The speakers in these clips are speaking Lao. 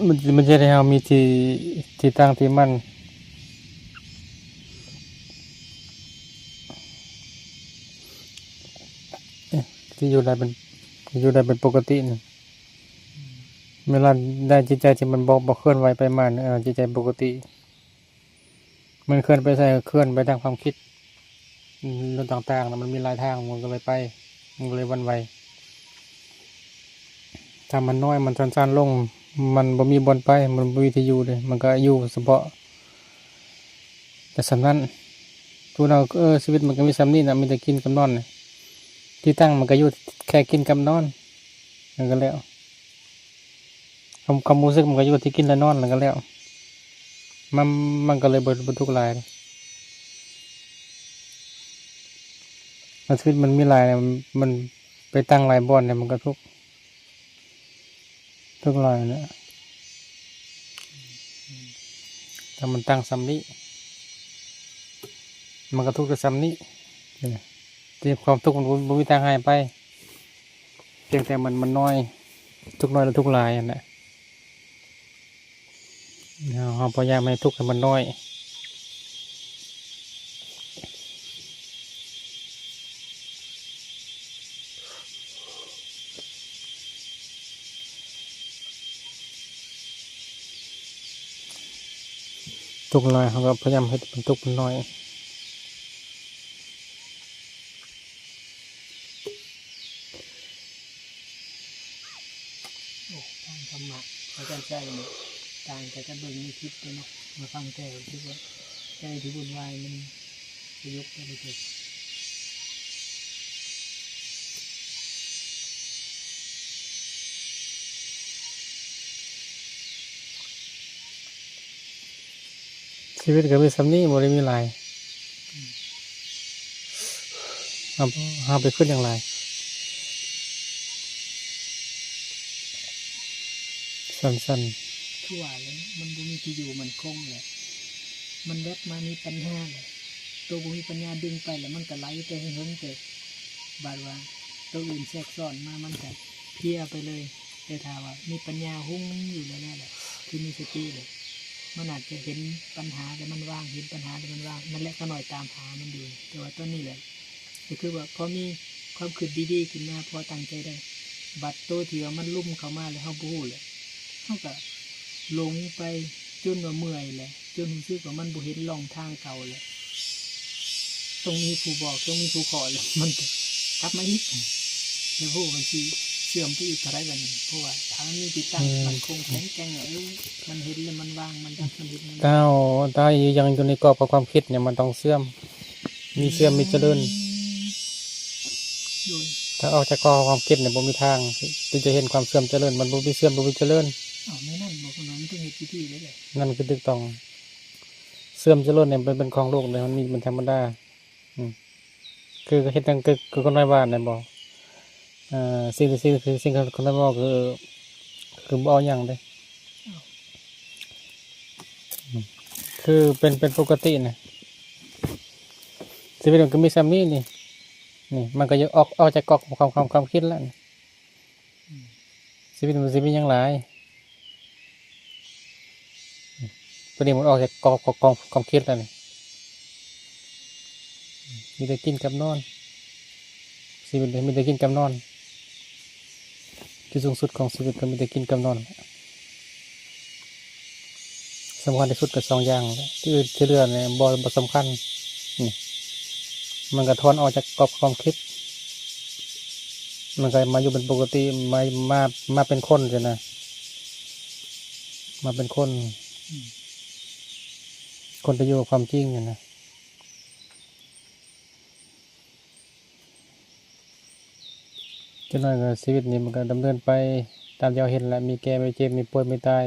ມັນ ມັນຈະເຮັດໃຫ້ເຮົາມີທີ່ ທີ່ຕັ້ງທີ່ໝັ້ນ ເອີ ທີ່ຢູ່ໄດ້ເປັນ ຢູ່ໄດ້ເປັນປົກກະຕິນະ. ເວລາໃດຈິດໃຈທີ່ມັນບໍ່ ບໍ່ເຄື່ອນໄຫວໄປມານີ້ ເອີ ຈິດໃຈປົກກະຕິ. ມັນເຄື່ອນໄປໃສ ເຄື່ອນໄປທາງຄວາມຄິດ ເລື່ອງຕ່າງໆນະ ມັນມີຫຼາຍທາງ ມັນກໍເລີຍໄປ ມັນກໍເລີຍຫວັ່ນໄຫວ. ຖ້າມັນນ້ອຍ ມັນສັ້ນໆລົງ ມັນບໍ່ມີບ່ອນໄປ ມັນບໍ່ມີທີ່ຢູ່ເດ້ ມັນກໍຢູ່ສະເພາະແຕ່ສ່ຳນັ້ນ. ຜູ້ເຮົາ ເອີ ຊີວິດມັນກໍມີສ່ຳນີ້ນະ ມີແຕ່ກິນກັບນອນ. ທີ່ຕັ້ງມັນກໍຢູ່ແຄ່ກິນກັບນອນ ມັນກໍແລ້ວ. ຄວາມ ຄວາມຮູ້ສຶກມັນກໍຢູ່ທີ່ກິນແລະນອນ ແລ້ວກໍແລ້ວ ມັນ ມັນກໍເລີຍບໍ່ ບໍ່ທຸກຫຼາຍ. ແລ້ວຊີວິດມັນມີຫຼາຍ ມັນໄປຕັ້ງຫຼາຍບ່ອນນີ້ ມັນກໍທຸກ ທຸກຫຼາຍແຫຼະ. ຖ້າມັນຕັ້ງສ່ຳນີ້ ມັນກໍທຸກແຕ່ສ່ຳນີ້ ທີ່ຄວາມທຸກມັນບໍ່ ບໍ່ມີທາງຫາຍໄປ. ພຽງແຕ່ມັນ ມັນນ້ອຍ ທຸກນ້ອຍແລະທຸກຫຼາຍຫັ້ນແຫຼະ. ເຮົາ ເຮົາພະຍາຍາມໃຫ້ທຸກໃຫ້ມັນນ້ອຍ. ທຸກຫຼາຍ ເຮົາກໍພະຍາຍາມເຮັດໃຫ້ມັນທຸກມັນນ້ອຍ. ໂອ້ ທາງທຳມະ ອາຈານໄຊນີ້ ຕ່າງຈາກການເບິ່ງໃນຄລິບເດ້ເນາະ ມາຟັງແຕ່ ຖືວ່າໃຈທີ່ວຸ່ນວາຍ ມັນສະຫງົບໄປເລີຍ. ຊີວິດກໍມີສ່ຳນີ້ ບໍ່ໄດ້ມີຫຼາຍ. ເຮົາ ເຮົາໄປຄິດຫຍັງຫຼາຍ ສັ້ນໆ ຄືວ່າແຫຼະ ມັນບໍ່ມີທີ່ຢູ່ໝັ້ນຄົງແຫຼະ ມັນແວັບມາມີປັນຫາແຫຼະ ໂຕບໍ່ມີປັນຍາດຶງໄປແລ້ວ ມັນກໍໄຫຼໄປໃຫ້ເຫິງເຕີບ ບາດວ່າໂຕອື່ນແຊກຊ້ອນມາ ມັນກໍເພຍໄປເລີຍ. ແຕ່ຖ້າວ່າມີປັນຍາຮຸ່ງຢູ່ແລ້ວໆ ແຫຼະ ຄືມີສະຕິແຫຼະ ມັນອາດຈະເຫັນປັນຫາແລ້ວມັນວາງ ເຫັນປັນຫາແລ້ວມັນວາງ ນັ້ນແຫຼະ ຂ້ານ້ອຍຕາມຫາມັນຢູ່. ແຕ່ວ່າຕອນນີ້ແຫຼະ ກໍຄືວ່າພໍມີຄວາມຄິດດີໆຂຶ້ນມາ ພໍຕັ້ງໃຈໄດ້ ບັດໂຕທີ່ວ່າມັນລຸມເຂົ້າມາແລ້ວ ເຮົາບໍ່ຮູ້ແຫຼະ ເຮົາກໍຫຼົງໄປຈົນວ່າເມື່ອຍແຫຼະ ຈົນຮູ້ສຶກວ່າມັນບໍ່ເຫັນຮ່ອງທາງເກົ່າແລ້ວ. ຕ້ອງມີຜູ້ບອກ ຕ້ອງມີຜູ້ຂໍ ແລ້ວມັນກໍກັບມາອີກ ແລ້ວບໍ່ຮູ້ມັນຊິເສື່ອມໄປອີກເທົ່າໃດບັດນີ້. ເພາະວ່າຖ້າມັນມີທີ່ຕັ້ງໝັ້ນຄົງແຂງແກ່ງ ເອີ ມັນເຫັນແລ້ວມັນວາງ ມັນດັບ ມັນເຫັນ ມັນ ຖ້າເຮົາ ຖ້າເຮົາຍັງຢູ່ໃນກອບຂອງຄວາມຄິດນີ້ ມັນຕ້ອງເສື່ອມ ມີເສື່ອມມີຈະເລີນ. ໂດຍ ຖ້າອອກຈາກກອບຂອງຄວາມຄິດນີ້ ບໍ່ມີທາງທີ່ຈະເຫັນຄວາມເສື່ອມຈະເລີນ ມັນບໍ່ມີເສື່ອມ ບໍ່ມີຈະເລີນ. ເອົ້າ ແນວນັ້ນບໍ່ ເພິ່ນວ່າມັນຕ້ອງເຮັດພິທີເລີຍແຫຼະ ນັ້ນຄືຖືກຕ້ອງ. ເສື່ອມຈະເລີນນີ້ ມັນເປັນຂອງໂລກເດ້ ມັນມີ ມັນທຳມະດາ. ອືມ ຄືເຮັດຫຍັງ ຄື ຄືຄົນນ້ອຍວ່ານັ້ນບໍ ເອີ ສິ່ງ ສິ່ງ ສິ່ງທີ່ຄົນນ້ອຍເວົ້າ ຄື ຄືບໍ່ເອົາຫຍັງເດ້ ອືມ ຄືເປັນ ເປັນປົກກະຕິນະ. ຊີວິດມັນກໍມີສ່ຳນີ້ນີ້ ນີ້ ມັນກໍຢາກອອກ ອອກຈາກກອບຂອງຄວາມ ຄວາມຄິດແລ້ວນີ້. ອືມ ຊີວິດມັນຊິມີຫຍັງຫຼາຍ? ອືມ ຕົວນີ້ມັນອອກຈາກກອບຂອງຄວາມຄິດແລ້ວນີ້. ອືມ ມີແຕ່ກິນກັບນອນ ຊີວິດນີ້ມີແຕ່ກິນກັບນອນ. ຈຸດສູງສຸດຂອງຊີວິດກໍມີແຕ່ກິນກັບນອນ. ສຳຄັນທີ່ສຸດກໍສອງຢ່າງແຫຼະ ທີ່ອື່ນທີ່ເຫຼືອນີ້ບໍ່ ບໍ່ສຳຄັນ. ນີ້ ມັນກໍຖອນອອກຈາກກອບຂອງຄວາມຄິດ ມັນກໍມາຢູ່ເປັນປົກກະຕິ ມາ ມາ ມາເປັນຄົນຊີ້ນະ ມາເປັນຄົນ ອືມ ຄົນທີ່ຢູ່ກັບຄວາມຈິງຫັ້ນນະ. ຈັກໜ້ອຍກໍຊີວິດນີ້ມັນກໍດຳເນີນໄປຕາມທີ່ເຮົາເຫັນແຫຼະ ມີແກ່ ມີເຈັບ ມີປ່ວຍ ມີຕາຍ.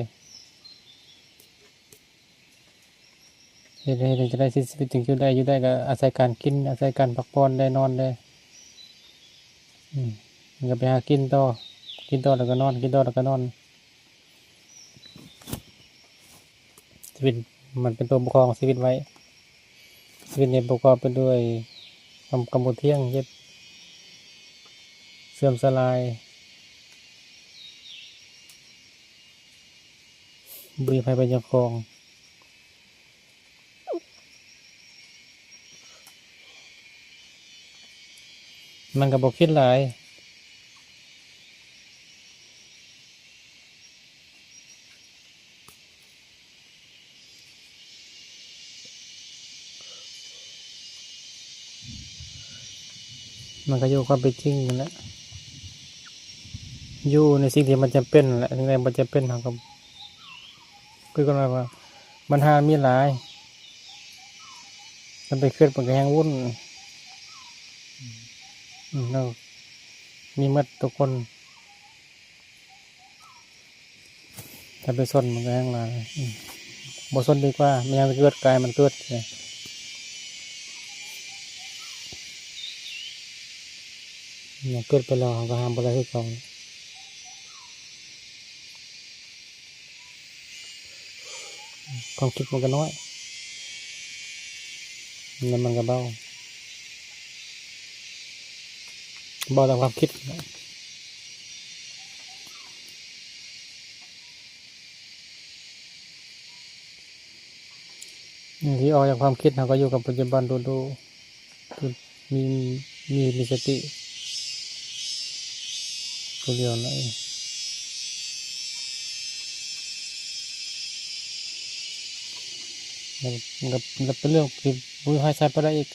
ເຮັດ ເຮັດ ເຮັດຈັ່ງໃດຊີວິດຈຶ່ງຢູ່ໄດ້ ຢູ່ໄດ້ກໍອາໄສການກິນ ອາໄສການພັກຜ່ອນແດ່ ນອນແດ່. ອືມ ມັນກໍໄປຫາກິນຕໍ່ ກິນຕໍ່ແລ້ວກໍນອນ ກິນຕໍ່ແລ້ວກໍນອນ. ຊີວິດມັນເປັນຕົວປະຄອງຊີວິດໄວ້. ຊີວິດນີ້ປະກອບໄປດ້ວຍຄວາມ ຄວາມບໍ່ທ່ຽງ ເຈັບ ເສື່ອມສະຫຼາຍ. ບໍ່ມີໃຜເປັນເຈົ້າຂອງ. ມັນກໍບໍ່ຄິດຫຼາຍ. ມັນກໍຢູ່ຄວາມເປັນຈິງນັ້ນແຫຼະ, ຢູ່ໃນສິ່ງທີ່ມັນຈຳເປັນນັ້ນແຫຼະ, ສິ່ງໃດບໍ່ຈຳເປັນເຮົາກໍ ຄືກັນວ່າ ບັນຫາມີຫຼາຍ, ຄັນໄປຄິດມັນກໍແຮງວຸ່ນ. ອືມ ເນາະ ມີໝົດທຸກຄົນ. ຖ້າໄປສົນມັນກໍແຮງຫຼາຍ. ອືມ ບໍ່ສົນດີກວ່າ, ແມ່ນຫຍັງເກີດກາຍມັນເກີດ. ມັນເກີດໄປແລ້ວ ເຮົາກໍຫ້າມບໍ່ໄດ້ຄືເກົ່າ. ຄວາມຄິດມັນກໍນ້ອຍ ແລ້ວມັນກໍເບົາ, ເບົາຕາມຄວາມຄິດ. ບາງທີອອກຈາກຄວາມຄິດ ເຮົາກໍຢູ່ກັບປັດຈຸບັນດູໆ. ຄືມີ ມີ ມີສະຕິ ຕົວດຽວນັ້ນເອງ. ແລ້ວ ແລ້ວ ແລ້ວເປັນເລື່ອງທີ່ບໍ່ມີໃຜຊ່ອຍໄປໄດ້ອີກ.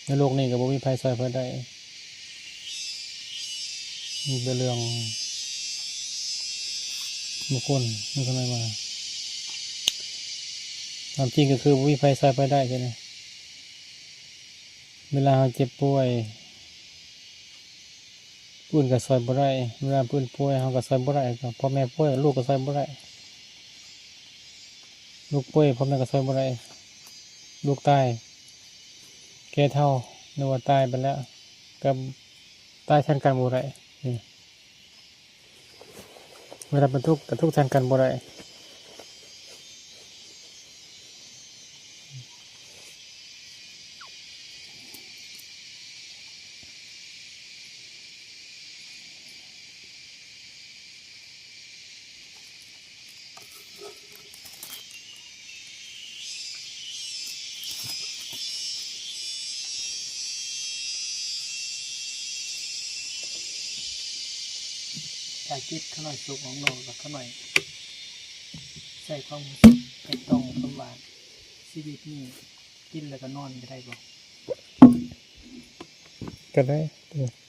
ໃນໂລກນີ້ກໍບໍ່ມີໃຜຊ່ອຍໄປໄດ້. ມີແຕ່ເລື່ອງບຸກຄົນ ມີຄົນມາ ຄວາມຈິງກໍຄືບໍ່ມີໃຜຊ່ອຍໄປໄດ້. ເວລາເຮົາເຈັບປ່ວຍ ຜູ້ອື່ນກໍຊ່ອຍບໍ່ໄດ້, ເວລາຜູ້ອື່ນປ່ວຍເຮົາກໍຊ່ອຍບໍ່ໄດ້, ພໍ່ແມ່ປ່ວຍລູກກໍຊ່ອຍບໍ່ໄດ້, ລູກປ່ວຍພໍ່ແມ່ກໍຊ່ອຍບໍ່ໄດ້, ລູກຕາຍ ແກ່ເຖົ້າ ຫຼືວ່າຕາຍໄປແລ້ວ ກໍຕາຍແທນກັນບໍ່ໄດ້. ເວລາເປັນທຸກກໍທຸກແທນກັນບໍ່ໄດ້. ຖ້າເກັບຂະນ້ອຍສຸກອອກນອກ ແລ້ວຂະນ້ອຍໃສ່ຄວາມຮູ້ສຶກໄປຕ້ອງຄຳວ່າ ຊີວິດນີ້ ກິນແລ້ວກໍນອນກໍໄດ້ບໍ່? ກໍໄດ້.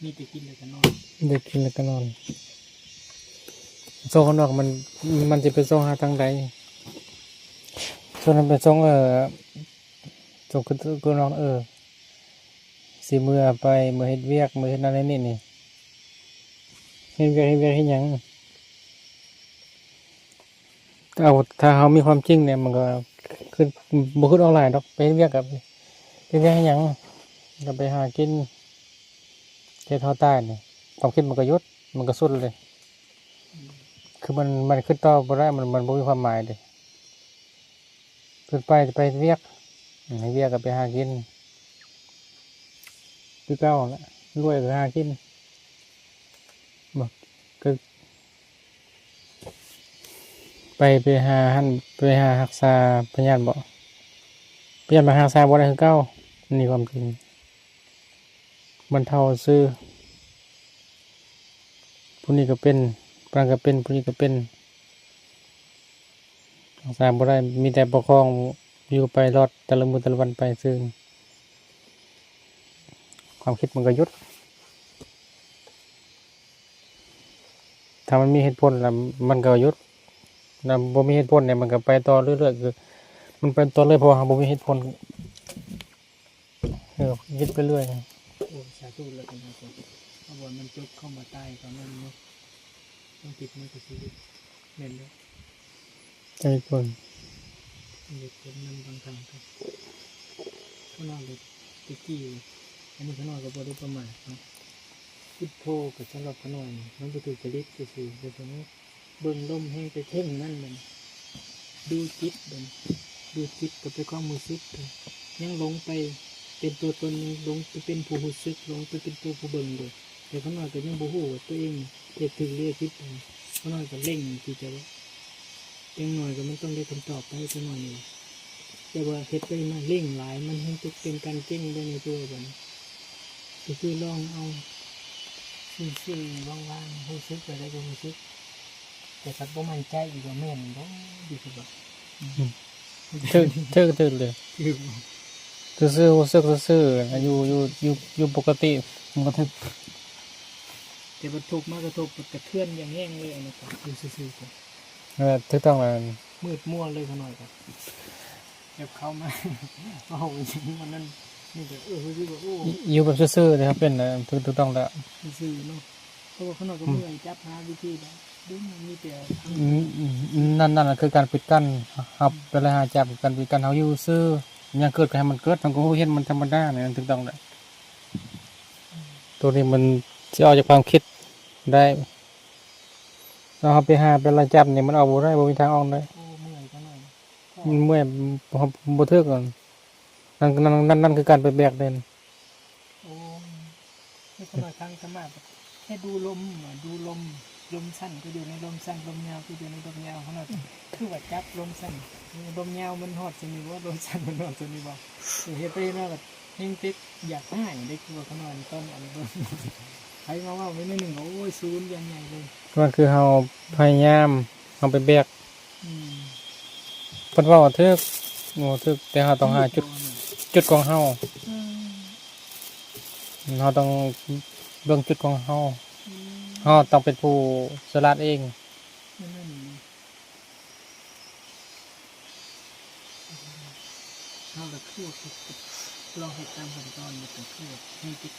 ມີແຕ່ກິນແລ້ວກໍນອນ. ໄດ້ກິນແລ້ວກໍນອນ. ຊ່ວງຂ້າງນອກມັນ ມັນຊິໄປຊ່ວງຫາທາງໃດ? ຊ່ວງນັ້ນເປັນຊ່ວງ ເອີ ຊ່ວງຄື ຄືນອນ ເອີ ຊິເມືອໄປ ເມືອເຮັດວຽກ ເມືອເຮັດນັ້ນເຮັດນີ້ນີ້ ເຮັດວຽກ ເຮັດວຽກເຮັດຫຍັງ? ເອົາ ຖ້າເຮົາມີຄວາມຈິງນີ້ ມັນກໍຄືບໍ່ຄິດອອກຫຼາຍດອກ. ໄປເຮັດວຽກກໍ ເຮັດວຽກເຮັດຫຍັງ ກໍໄປຫາກິນ ເຮັດເຮົາຕາຍນີ້ ຄວາມຄິດມັນກໍຢຸດ ມັນກໍສຸດເລີຍ. ຄືມັນ ມັນຄິດຕໍ່ບໍ່ໄດ້ ມັນ ມັນບໍ່ມີຄວາມໝາຍເດ້. ຂຶ້ນໄປ ໄປເຮັດວຽກ ເຮັດວຽກກໍໄປຫາກິນຄືເກົ່າແຫຼະ ລວຍກໍຫາກິນ ບໍ່ ກໍໄປ ໄປຫາຫັ້ນ ໄປຫາຮັກສາພະຍາດບໍ? ພະຍາດມັນຮັກສາບໍ່ໄດ້ຄືເກົ່າ ນີ້ຄວາມຈິງ. ບັນເທົາຊື່ ຜູ້ນີ້ກໍເປັນ ຜູ້ນັ້ນກໍເປັນ ຜູ້ນີ້ກໍເປັນ ຮັກສາບໍ່ໄດ້ ມີແຕ່ປະຄອງຢູ່ໄປລອດແຕ່ລະມື້ແຕ່ລະວັນໄປຊື່ ຄວາມຄິດມັນກໍຢຸດ. ຖ້າມັນມີເຫດຜົນລະມັນກໍຢຸດ ລະບໍ່ມີເຫດຜົນນີ້ມັນກໍໄປຕໍ່ເລື້ອຍໆ ຄືມັນໄປຕໍ່ເລື້ອຍ ເພາະວ່າເຮົາບໍ່ມີເຫດຜົນ. ເອີ ຄິດໄປເລື້ອຍ. ໂອ້ ສາທຸ ແລ້ວກັນເນາະ ເພາະວ່າມັນຈົບຄຳວ່າຕາຍຕອນນັ້ນເນາະ ຄວາມຄິດມັນກໍຊິ ແມ່ນແລ້ວ ໃຈເພິ່ນ ເຮັດເພິ່ນນຳບາງຄັ້ງກໍ ຂະນ້ອຍແຕ່ກີ້ ອັນນີ້ຂະນ້ອຍກໍບໍ່ໄດ້ປະໝາດເນາະ ພຸດໂທກໍສຳລັບຂະນ້ອຍນີ້ ມັນບໍ່ຖືກຈະລິດຊື່ໆ ແຕ່ສະເໝີ ເບິ່ງລົມແຮງໄປເທິງນັ້ນ ບັດນີ້ດູຈິດ ບັດນີ້ດູຈິດກັບແຕ່ຄວາມຮູ້ສຶກ ຍັງຫຼົງໄປເປັນຕົວຕົນ ຍັງຫຼົງໄປເປັນຜູ້ຮູ້ສຶກ ຫຼົງໄປເປັນຕົວຜູ້ເບິ່ງຢູ່ ແຕ່ຂະນ້ອຍກໍຍັງບໍ່ຮູ້ວ່າຕົວເອງເຮັດຖືກຫຼືຜິດ. ຂ້ານ້ອຍກໍເລັ່ງທີ່ຈະວ່າ ຢ່າງໜ້ອຍກໍມັນຕ້ອງໄດ້ຄຳຕອບໄປຈັກໜ້ອຍໜຶ່ງ. ແຕ່ວ່າເຮັດໄປມາເລັ່ງຫຼາຍ ມັນແຮ່ງຕົກເປັນການເກັ່ງໄປໃນຕົວບັດນີ້. ຄື ຄືລອງເອົາຊື່ໆ ວ່າງໆ ຮູ້ສຶກແບບໃດກໍຮູ້ສຶກ ແຕ່ຄັນບໍ່ໝັ້ນໃຈອີກວ່າແມ່ນບໍ່ ດີຄືບໍ່? ອືມ ຖືກ ຖືກ ຖືກເລີຍ ຖືກບໍ່? ຊື່ໆ ຮູ້ສຶກຊື່ໆ ຢູ່ ຢູ່ ຢູ່ ຢູ່ປົກກະຕິ ມັນກໍຖືກ. ແຕ່ບັດທຸກມາກະທົບ ກະເທືອນຢ່າງແຮງເລີຍ ອັນນັ້ນກໍຢູ່ຊື່ໆ ເອີ ຖືກຕ້ອງແລ້ວ ມືດມົວເລີຍ. ຂ້ານ້ອຍກໍແບບເຂົ້າມາເວົ້າຫຍັງມັນນັ້ນ ນີ້ກໍ ເອີ ຮູ້ສຶກວ່າ ໂອ້ ຢູ່ແບບຊື່ໆ ເດ້ ເປັນ ເອີ ຖືກ ຖືກຕ້ອງແລ້ວ ຊື່ໆ ເນາະ. ເພາະວ່າຂ້ານ້ອຍກໍເມື່ອຍ ອືມ ຈັບຫາວິທີແບບດຶງ ມີແຕ່ທາງ ອືມ ອືມ ອືມ ນັ້ນ ນັ້ນແຫຼະຄືການປິດກັ້ນ ເຮົາ ອືມ ໄປໄລ່ຫາຈັບກັນ ປິດກັ້ນ ເຮົາຢູ່ຊື່ ຫຍັງເກີດກໍໃຫ້ມັນເກີດ ເຮົາກໍຮູ້ເຫັນມັນທຳມະດາ ນີ້ຖືກຕ້ອງແລ້ວ. ໂຕນີ້ມັນຊິອອກຈາກຄວາມຄິດໄດ້ ຖ້າເຮົາໄປຫາໄປໄລ່ຈັບນີ້ ມັນອອກບໍ່ໄດ້ ບໍ່ມີທາງອອກໄດ້. ໂອ້ ເມື່ອຍຈັກໜ້ອຍ ມັນເມື່ອຍ ບໍ່ ບໍ່ຖືກ ນັ້ນ ນັ້ນ ນັ້ນ ນັ້ນຄືການໄປແບກເດ້. ໂອ້ ຄືຂ້ານ້ອຍຟັງທຳມະ ແຄ່ດູລົມ ດູລົມ ລົມສັ້ນກໍຢູ່ໃນລົມສັ້ນ ລົມຍາວກໍຢູ່ໃນລົມຍາວ. ຂ້ານ້ອຍຄືວ່າຈັບລົມສັ້ນ ລົມຍາວມັນຮອດສ່ຳນີ້ບໍ່ ລົມສັ້ນມັນຮອດສ່ຳນີ້ບໍ່? ເຮັດໄປເຮັດມາ ແຮ່ງເປັກຢາກຮ້າຍເດ້ ຄືວ່າຂ້ານ້ອຍຕອນອັນ ໃຜມາເວົ້າແນວໜຶ່ງກໍ ໂອ້ຍ ສູນຢ່າງໃຫຍ່ເລີຍ. ກໍຄືເຮົາພະຍາຍາມ ເຮົາໄປແບກ ອືມ ເພິ່ນເວົ້າຖືກ ເວົ້າຖືກ ແຕ່ເຮົາຕ້ອງຫາຈຸດ ຈຸດຂອງເຮົາ. ອືມ ເຮົາຕ້ອງເບິ່ງຈຸດຂອງເຮົາ. ອືມ ເຮົາຕ້ອງເປັນຜູ້ສະຫຼາດເອງ. ແມ່ນແຫຼະ ເຮົາລະຄືວ່າ ລອງເຮັດຕາມຂັ້ນຕອນ ແລ້ວກໍຄືວ່າ ເຮັດ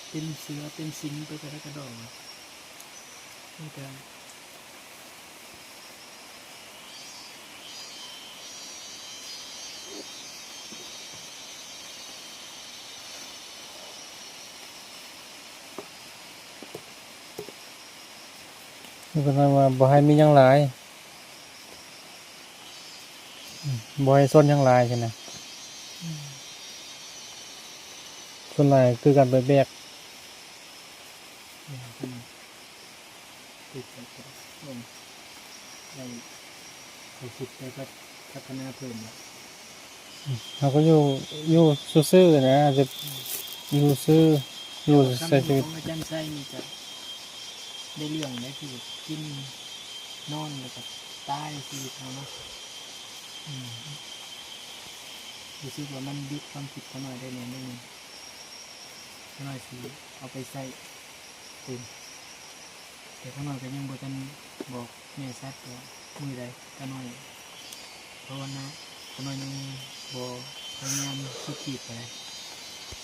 ເປັນເສືອເປັນສິງໄປກະໄດ້ກະດອກ. ມັນກະ ເພິ່ນວ່າບໍ່ໃຫ້ມີຫຍັງຫຼາຍ ບໍ່ໃຫ້ຊົນຫຍັງຫຼາຍຊີ້ນະ. ອືມ ສ່ວນຫຼາຍຄືການໄປແບກ. ໄດ້ ໄດ້ຄິດໄປພັດທະນາເພີ່ມແລ້ວ. ເຮົາກໍຢູ່ ຢູ່ຊື່ໆ ນະ ແບບ ອືມ ຢູ່ຊື່ ຢູ່ໃຊ້ຊີວິດ. ຄຳຂອງອາຈານໄຊນີ້ກະໄດ້ເລື່ອງໄດ໋ ຄືກິນນອນແລ້ວກະຕາຍຊີວິດເຮົາເນາະ. ອືມ ຮູ້ສຶກວ່າມັນຢຸດຄວາມຄິດຂ້ານ້ອຍໄດ້ແນ່ໜຶ່ງ. ຂ້ານ້ອຍຊິເອົາໄປໃຊ້ເປັນ ແຕ່ຂ້ານ້ອຍກໍຍັງບໍ່ທັນບອກແນ່ຊັດວ່າມື້ໃດ. ຂ້ານ້ອຍ ເພາະວ່ານະ ຂ້ານ້ອຍຍັງບໍ່ພະຍາຍາມສຸດຂີດປານໃດ.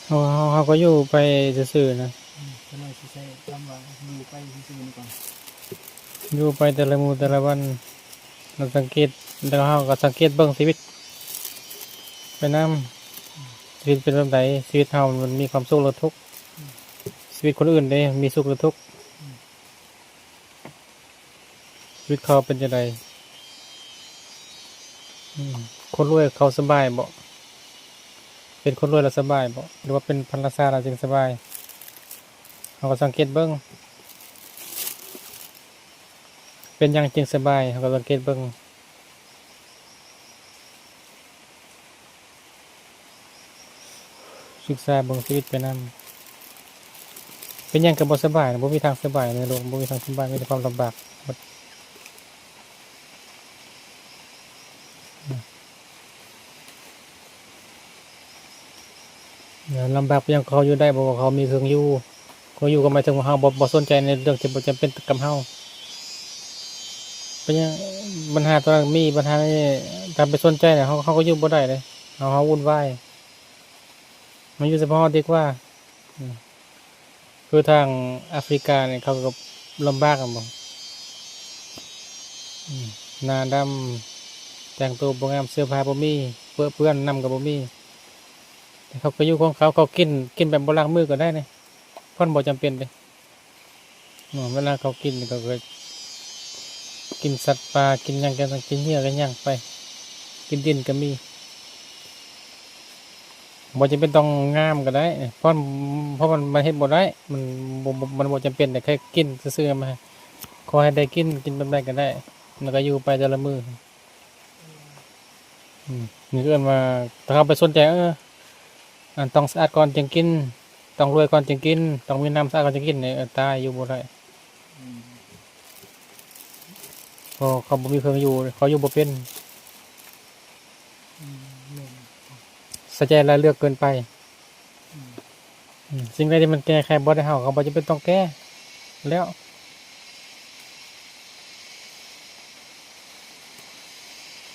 ເຮົາ ເຮົາ ເຮົາກໍຢູ່ໄປຊື່ໆ ນະ. ອືມ ຂ້ານ້ອຍຊິໃຊ້ຄຳວ່າຢູ່ໄປຊື່ໆ ນີ້ກ່ອນ. ຢູ່ໄປແຕ່ລະມື້ແຕ່ລະວັນ ລະສັງເກດ ແລ້ວເຮົາກໍສັງເກດເບິ່ງຊີວິດໄປນຳ. ອືມ ຊີວິດເປັນແບບໃດ? ຊີວິດເຮົາມັນມີຄວາມສຸກ ຫຼື ທຸກ? ອືມ ຊີວິດຄົນອື່ນເດ ມີສຸກ ຫຼື ທຸກ? ອືມ ຊີວິດເຂົາເປັນຈັ່ງໃດ? ອືມ ຄົນລວຍເຂົາສະບາຍບໍ່? ເປັນຄົນລວຍແລ້ວສະບາຍບໍ່? ຫຼືວ່າເປັນພັນລະຊາລະຈຶ່ງສະບາຍ? ເຮົາກໍສັງເກດເບິ່ງ ເປັນຫຍັງຈຶ່ງສະບາຍ? ເຮົາກໍສັງເກດເບິ່ງ. ສຶກສາເບິ່ງຊີວິດໄປນຳ. ເປັນຫຍັງກໍບໍ່ສະບາຍ? ບໍ່ມີທາງສະບາຍໃນໂລກ, ບໍ່ມີທາງສະບາຍ, ມີແຕ່ຄວາມລຳບາກໝົດ. ລຳບາກໄປຫຍັງ? ເຂົາຢູ່ໄດ້ ເພາະວ່າເຂົາມີເຄື່ອງຢູ່. ເຂົາຢູ່ກໍໝາຍເຖິງວ່າເຮົາບໍ່ ບໍ່ສົນໃຈໃນເລື່ອງທີ່ບໍ່ຈຳເປັນກັບເຮົາ. ເປັນຫຍັງບັນຫາຕົວນັ້ນມີ ບັນຫານີ້ ຖ້າໄປສົນໃຈນະ ເຮົາ ເຮົາກໍຢູ່ບໍ່ໄດ້ເດ້. ເຮົາ ເຮົາວຸ່ນວາຍ. ມາຢູ່ສະເພາະເຮົາດີກວ່າ. ອືມ ຄືທາງອາຟຣິການີ້ ເຂົາກໍລຳບາກແມ່ນບໍ່? ອືມ ໜ້າດຳ ແຕ່ງໂຕບໍ່ງາມ ເສື້ອຜ້າບໍ່ມີ ເປິເປື້ອນ ນ້ຳກໍບໍ່ມີ. ແຕ່ເຂົາກໍຢູ່ຂອງເຂົາ ເຂົາກິນ ກິນແບບບໍ່ລ້າງມືກໍໄດ້ເດ້ ເພາະມັນບໍ່ຈຳເປັນເດ້. ເນາະ ເວລາເຂົາກິນ ເຂົາກໍກິນສັດປ່າ ກິນຫຍັງ ກິນເຫຍື່ອ ກິນຫຍັງໄປ ກິນດິນກໍມີ ບໍ່ຈຳເປັນຕ້ອງງາມກໍໄດ້ ເພາະ ເພາະມັນ ມັນເຮັດບໍ່ໄດ້ ມັນບໍ່ ມັນບໍ່ຈຳເປັນ ແຕ່ແຄ່ກິນຊື່ໆ ມາ ຂໍໃຫ້ໄດ້ກິນ ກິນແບບໃດກໍໄດ້ ແລ້ວກໍຢູ່ໄປແຕ່ລະມື້. ອືມ ນີ້ເອີ້ນວ່າ ຖ້າເຮົາໄປສົນໃຈ ເອີ ອັນ ຕ້ອງສະອາດກ່ອນຈຶ່ງກິນ, ຕ້ອງລວຍກ່ອນຈຶ່ງກິນ, ຕ້ອງມີນ້ຳສະອາດກ່ອນຈຶ່ງກິນ ເອີ ຕາຍ ຢູ່ບໍ່ໄດ້. ອືມ ເພາະເຂົາບໍ່ມີເຄື່ອງຢູ່ ເຂົາຢູ່ບໍ່ເປັນ. ອືມ ແມ່ນ ໃສ່ໃຈຫຼາຍເລື່ອງເກີນໄປ. ອືມ ອືມ ສິ່ງໃດທີ່ມັນແກ້ໄຂບໍ່ໄດ້ ເຮົາກໍບໍ່ຈຳເປັນຕ້ອງແກ້ແລ້ວ.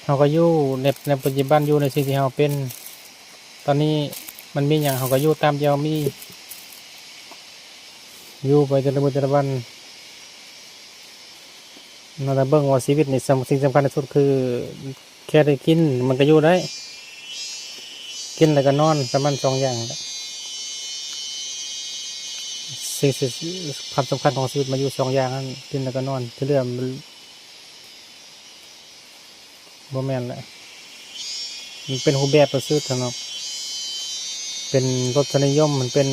ເຮົາກໍຢູ່ໃນ ໃນປັດຈຸບັນ ຢູ່ໃນສິ່ງທີ່ເຮົາເປັນ. ຕອນນີ້ມັນມີຫຍັງ ເຮົາກໍຢູ່ຕາມທີ່ເຮົາມີ ຢູ່ໄປແຕ່ລະມື້ແຕ່ລະວັນ. ເຮົາຕ້ອງເບິ່ງວ່າຊີວິດນີ້ ສຳ ສິ່ງສຳຄັນທີ່ສຸດຄື ແຄ່ໄດ້ກິນມັນກໍຢູ່ໄດ້, ກິນແລ້ວກໍນອນ ປະມານສອງຢ່າງແຫຼະ. ສິ່ງ ສິ່ງ ຄວາມສຳຄັນຂອງຊີວິດມັນຢູ່ສອງຢ່າງນັ້ນ ກິນແລ້ວກໍນອນ ທີ່ເຫຼືອມັນ ບໍ່ແມ່ນແຫຼະ. ມັນເປັນຮູບແບບຊື່ໆ ເທົ່ານັ້ນ ເປັນລົດສະນິຍົມ ມັນເປັນ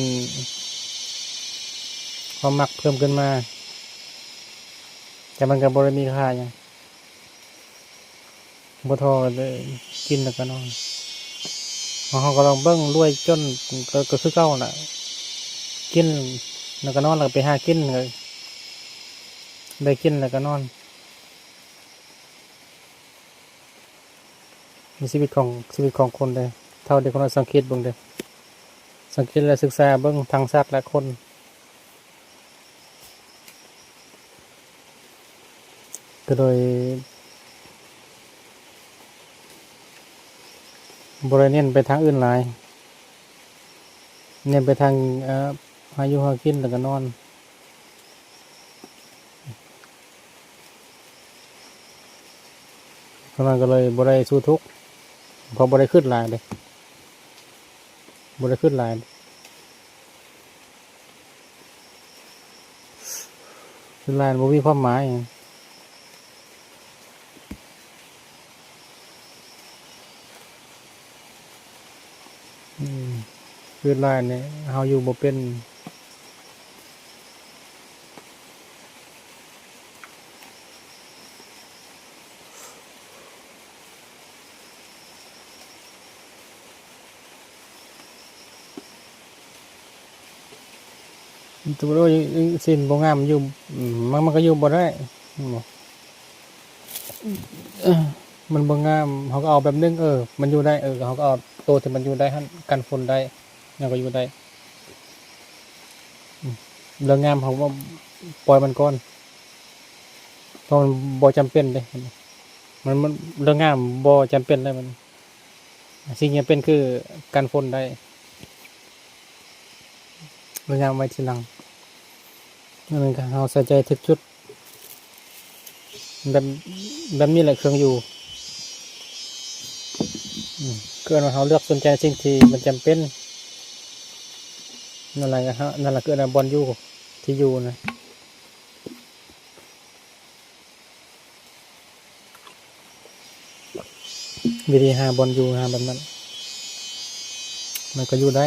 ຄວາມມັກເພີ່ມຂຶ້ນມາ ແຕ່ມັນກໍບໍ່ໄດ້ມີຄ່າຫຍັງ. ບໍ່ທໍ່ເລີຍ ກິນແລ້ວກໍນອນ. ເຮົາກໍລອງເບິ່ງ ລວຍຈົນ ກໍ ກໍຄືເກົ່ານະ ກິນແລ້ວກໍນອນ ແລ້ວກໍໄປຫາກິນ ໄດ້ກິນແລ້ວກໍນອນ. ໃນຊີວິດຂອງ ຊີວິດຂອງຄົນເດ້ ເຖົ້າເດັກ ຄົນນ້ອຍ ສັງເກດເບິ່ງເດ້ ສັງເກດແລະສຶກສາເບິ່ງທັງສັດແລະຄົນ ກໍໂດຍບໍ່ໄດ້ເນັ້ນໄປທາງອື່ນຫຼາຍ ເນັ້ນໄປທາງ ເອີ ຫາຢູ່ຫາກິນ ແລ້ວກໍນອນ. ເທົ່ານັ້ນກໍເລີຍບໍ່ໄດ້ສູ້ທຸກ ເພາະບໍ່ໄດ້ຄຶດຫຼາຍເດ້ ບໍ່ໄດ້ຄຶດຫຼາຍ ຄຶດຫຼາຍບໍ່ມີຄວາມໝາຍ. ອືມ ຄຶດຫຼາຍນີ້ເຮົາຢູ່ບໍ່ເປັນ. ໂຕ ຊິນບໍ່ງາມຢູ່ ມັນ ມັນກໍຢູ່ບໍ່ໄດ້ ມັນບໍ່ ມັນບໍ່ງາມ ເຮົາກໍເອົາແບບໜຶ່ງ ເອີ ມັນຢູ່ໄດ້ ເອີ ເຮົາກໍເອົາໂຕທີ່ມັນຢູ່ໄດ້ຫັ້ນ ກັນຝົນໄດ້ ຫຍັງກໍຢູ່ໄດ້. ອືມ ເລື່ອງງາມເຮົາກໍປ່ອຍມັນກ່ອນ ເພາະມັນບໍ່ຈຳເປັນເດ້ ມັນ ມັນ ເລື່ອງງາມບໍ່ຈຳເປັນແລ້ວ ມັນ ສິ່ງທີ່ຈຳເປັນຄືກັນຝົນໄດ້ ເລື່ອງງາມໄວ້ທີຫຼັງ. ອັນນັ້ນກໍເຮົາໃສ່ໃຈຖືກຈຸດ ແບບ ແບບນີ້ແຫຼະເຄື່ອງຢູ່ ອືມ ຄືວ່າເຮົາເລືອກສົນໃຈສິ່ງທີ່ມັນຈຳເປັນ ນັ້ນແຫຼະ ນັ້ນແຫຼະຄືວ່າບ່ອນຢູ່ ທີ່ຢູ່ນະ. ວິທີຫາບ່ອນຢູ່ ຫາແບບນັ້ນ ມັນກໍຢູ່ໄດ້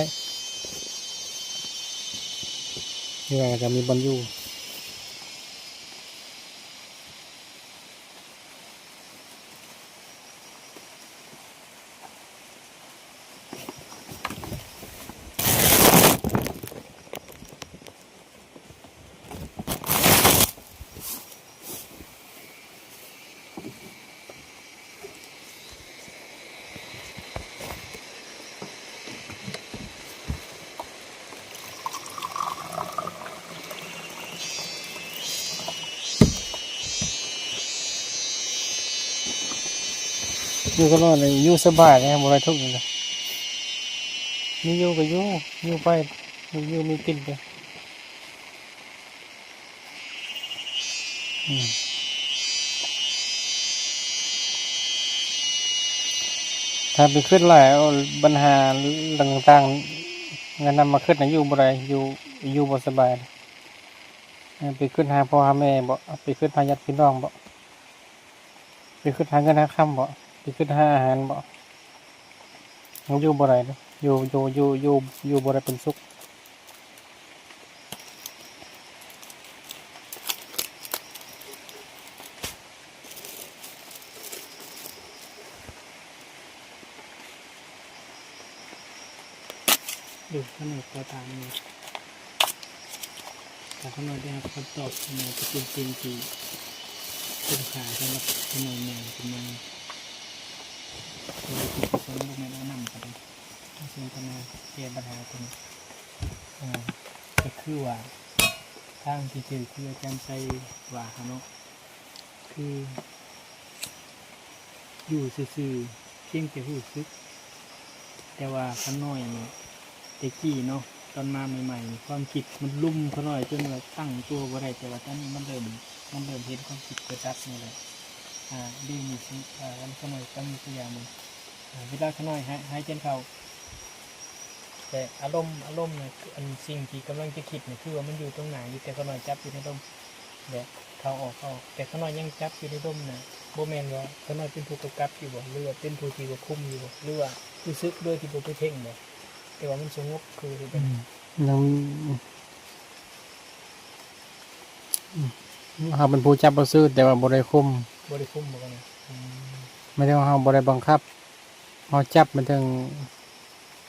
ຢູ່ໄດ້ກໍມີບ່ອນຢູ່. ຢູ່ກັບນ້ອງນີ້ຢູ່ສະບາຍເດ້ ບໍ່ໄດ້ທຸກຫຍັງເດ້ ມີຢູ່ກໍຢູ່ ຢູ່ໄປ ມີຢູ່ມີກິນໄປ. ອືມ ຖ້າໄປຄຶດຫຼາຍ ເອົາບັນຫາຕ່າງໆ ແນະນຳມາຄຶດນະ ຢູ່ບໍ່ໄດ້ ຢູ່ ຢູ່ບໍ່ສະບາຍ. ເອີ ໄປຄຶດຫາພໍ່ຫາແມ່ບໍ? ໄປຄຶດຫາຍາດພີ່ນ້ອງບໍ? ໄປຄຶດຫາເງິນຫາຄຳບໍ? ໄປຄຶດຫາອາຫານບໍ? ມັນຢູ່ບໍ່ໄດ້ເດ້ ຢູ່ ຢູ່ ຢູ່ ຢູ່ ຢູ່ບໍ່ໄດ້ເປັນສຸກ. ຂ້ານ້ອຍຂໍຖາມແດ່ ຖ້າຂ້ານ້ອຍໄດ້ຮັບຄຳຕອບ ໜ້າຈະເປັນສິ່ງທີ່ຄຸ້ມຄ່າສຳລັບຂ້ານ້ອຍໃນກຳລັງເຮັດກິດຈະກຳ ບໍ່ແມ່ນເອົານ້ຳກໍໄດ້ ເຊິ່ງເພິ່ນມາແກ້ບັນຫາຕົວນີ້ ເອີ ກໍຄືວ່າ ທາງທີ່ຖືກ ຄືອາຈານໄຊວ່າຫັ້ນເນາະ ຄື ຢູ່ຊື່ໆ ພຽງແຕ່ຮູ້ສຶກ. ແຕ່ວ່າຂ້ານ້ອຍນີ້ ແຕ່ກີ້ເນາະ ຕອນມາໃໝ່ໆ ຄວາມຄິດມັນລຸມຂ້ານ້ອຍຈົນວ່າຕັ້ງຕົວບໍ່ໄດ້, ແຕ່ວ່າຕອນນີ້ມັນເລີ່ມ ມັນເລີ່ມເຫັນຄວາມຄິດເກີດດັບນີ້ແຫຼະ. ອາ ດຽວນີ້ຊິ ອາ ຂ້ານ້ອຍກຳຍົກຕົວຢ່າງເບິ່ງ ອາ ເວລາຂ້ານ້ອຍຫາຍ ຫາຍໃຈເຂົ້າ ແຕ່ອາລົມ ອາລົມນະ ອັນສິ່ງທີ່ກຳລັງຈະຄິດນະ ຄືວ່າມັນຢູ່ຕົງໜ້າຢູ່ ແຕ່ຂ້ານ້ອຍຈັບຢູ່ໃນລົມ ແບບເຂົ້າອອກ ເຂົ້າອອກ ແຕ່ຂ້ານ້ອຍຍັງຈັບຢູ່ໃນລົມນະ. ບໍ່ແມ່ນວ່າຂ້ານ້ອຍເປັນຜູ້ກຳກັບຢູ່ບໍ່ ຫຼືວ່າເປັນຜູ້ທີ່ວ່າຄຸມຢູ່ບໍ່ ຫຼືວ່າຮູ້ສຶກໂດຍທີ່ບໍ່ໄປເພງບໍ່ ແຕ່ວ່າມັນສະຫງົບຄືເຮັດແບບນັ້ນ? ອືມ ຍັງ ອືມ ເຮົາເປັນຜູ້ຈັບຊື່ໆ ແຕ່ວ່າບໍ່ໄດ້ຄຸມ ບໍ່ໄດ້ຄຸມບໍ່ກັນນະ? ອືມ ໝາຍເຖິງວ່າເຮົາບໍ່ໄດ້ບັງຄັບ ເຮົາຈັບ ໝາຍເຖິງ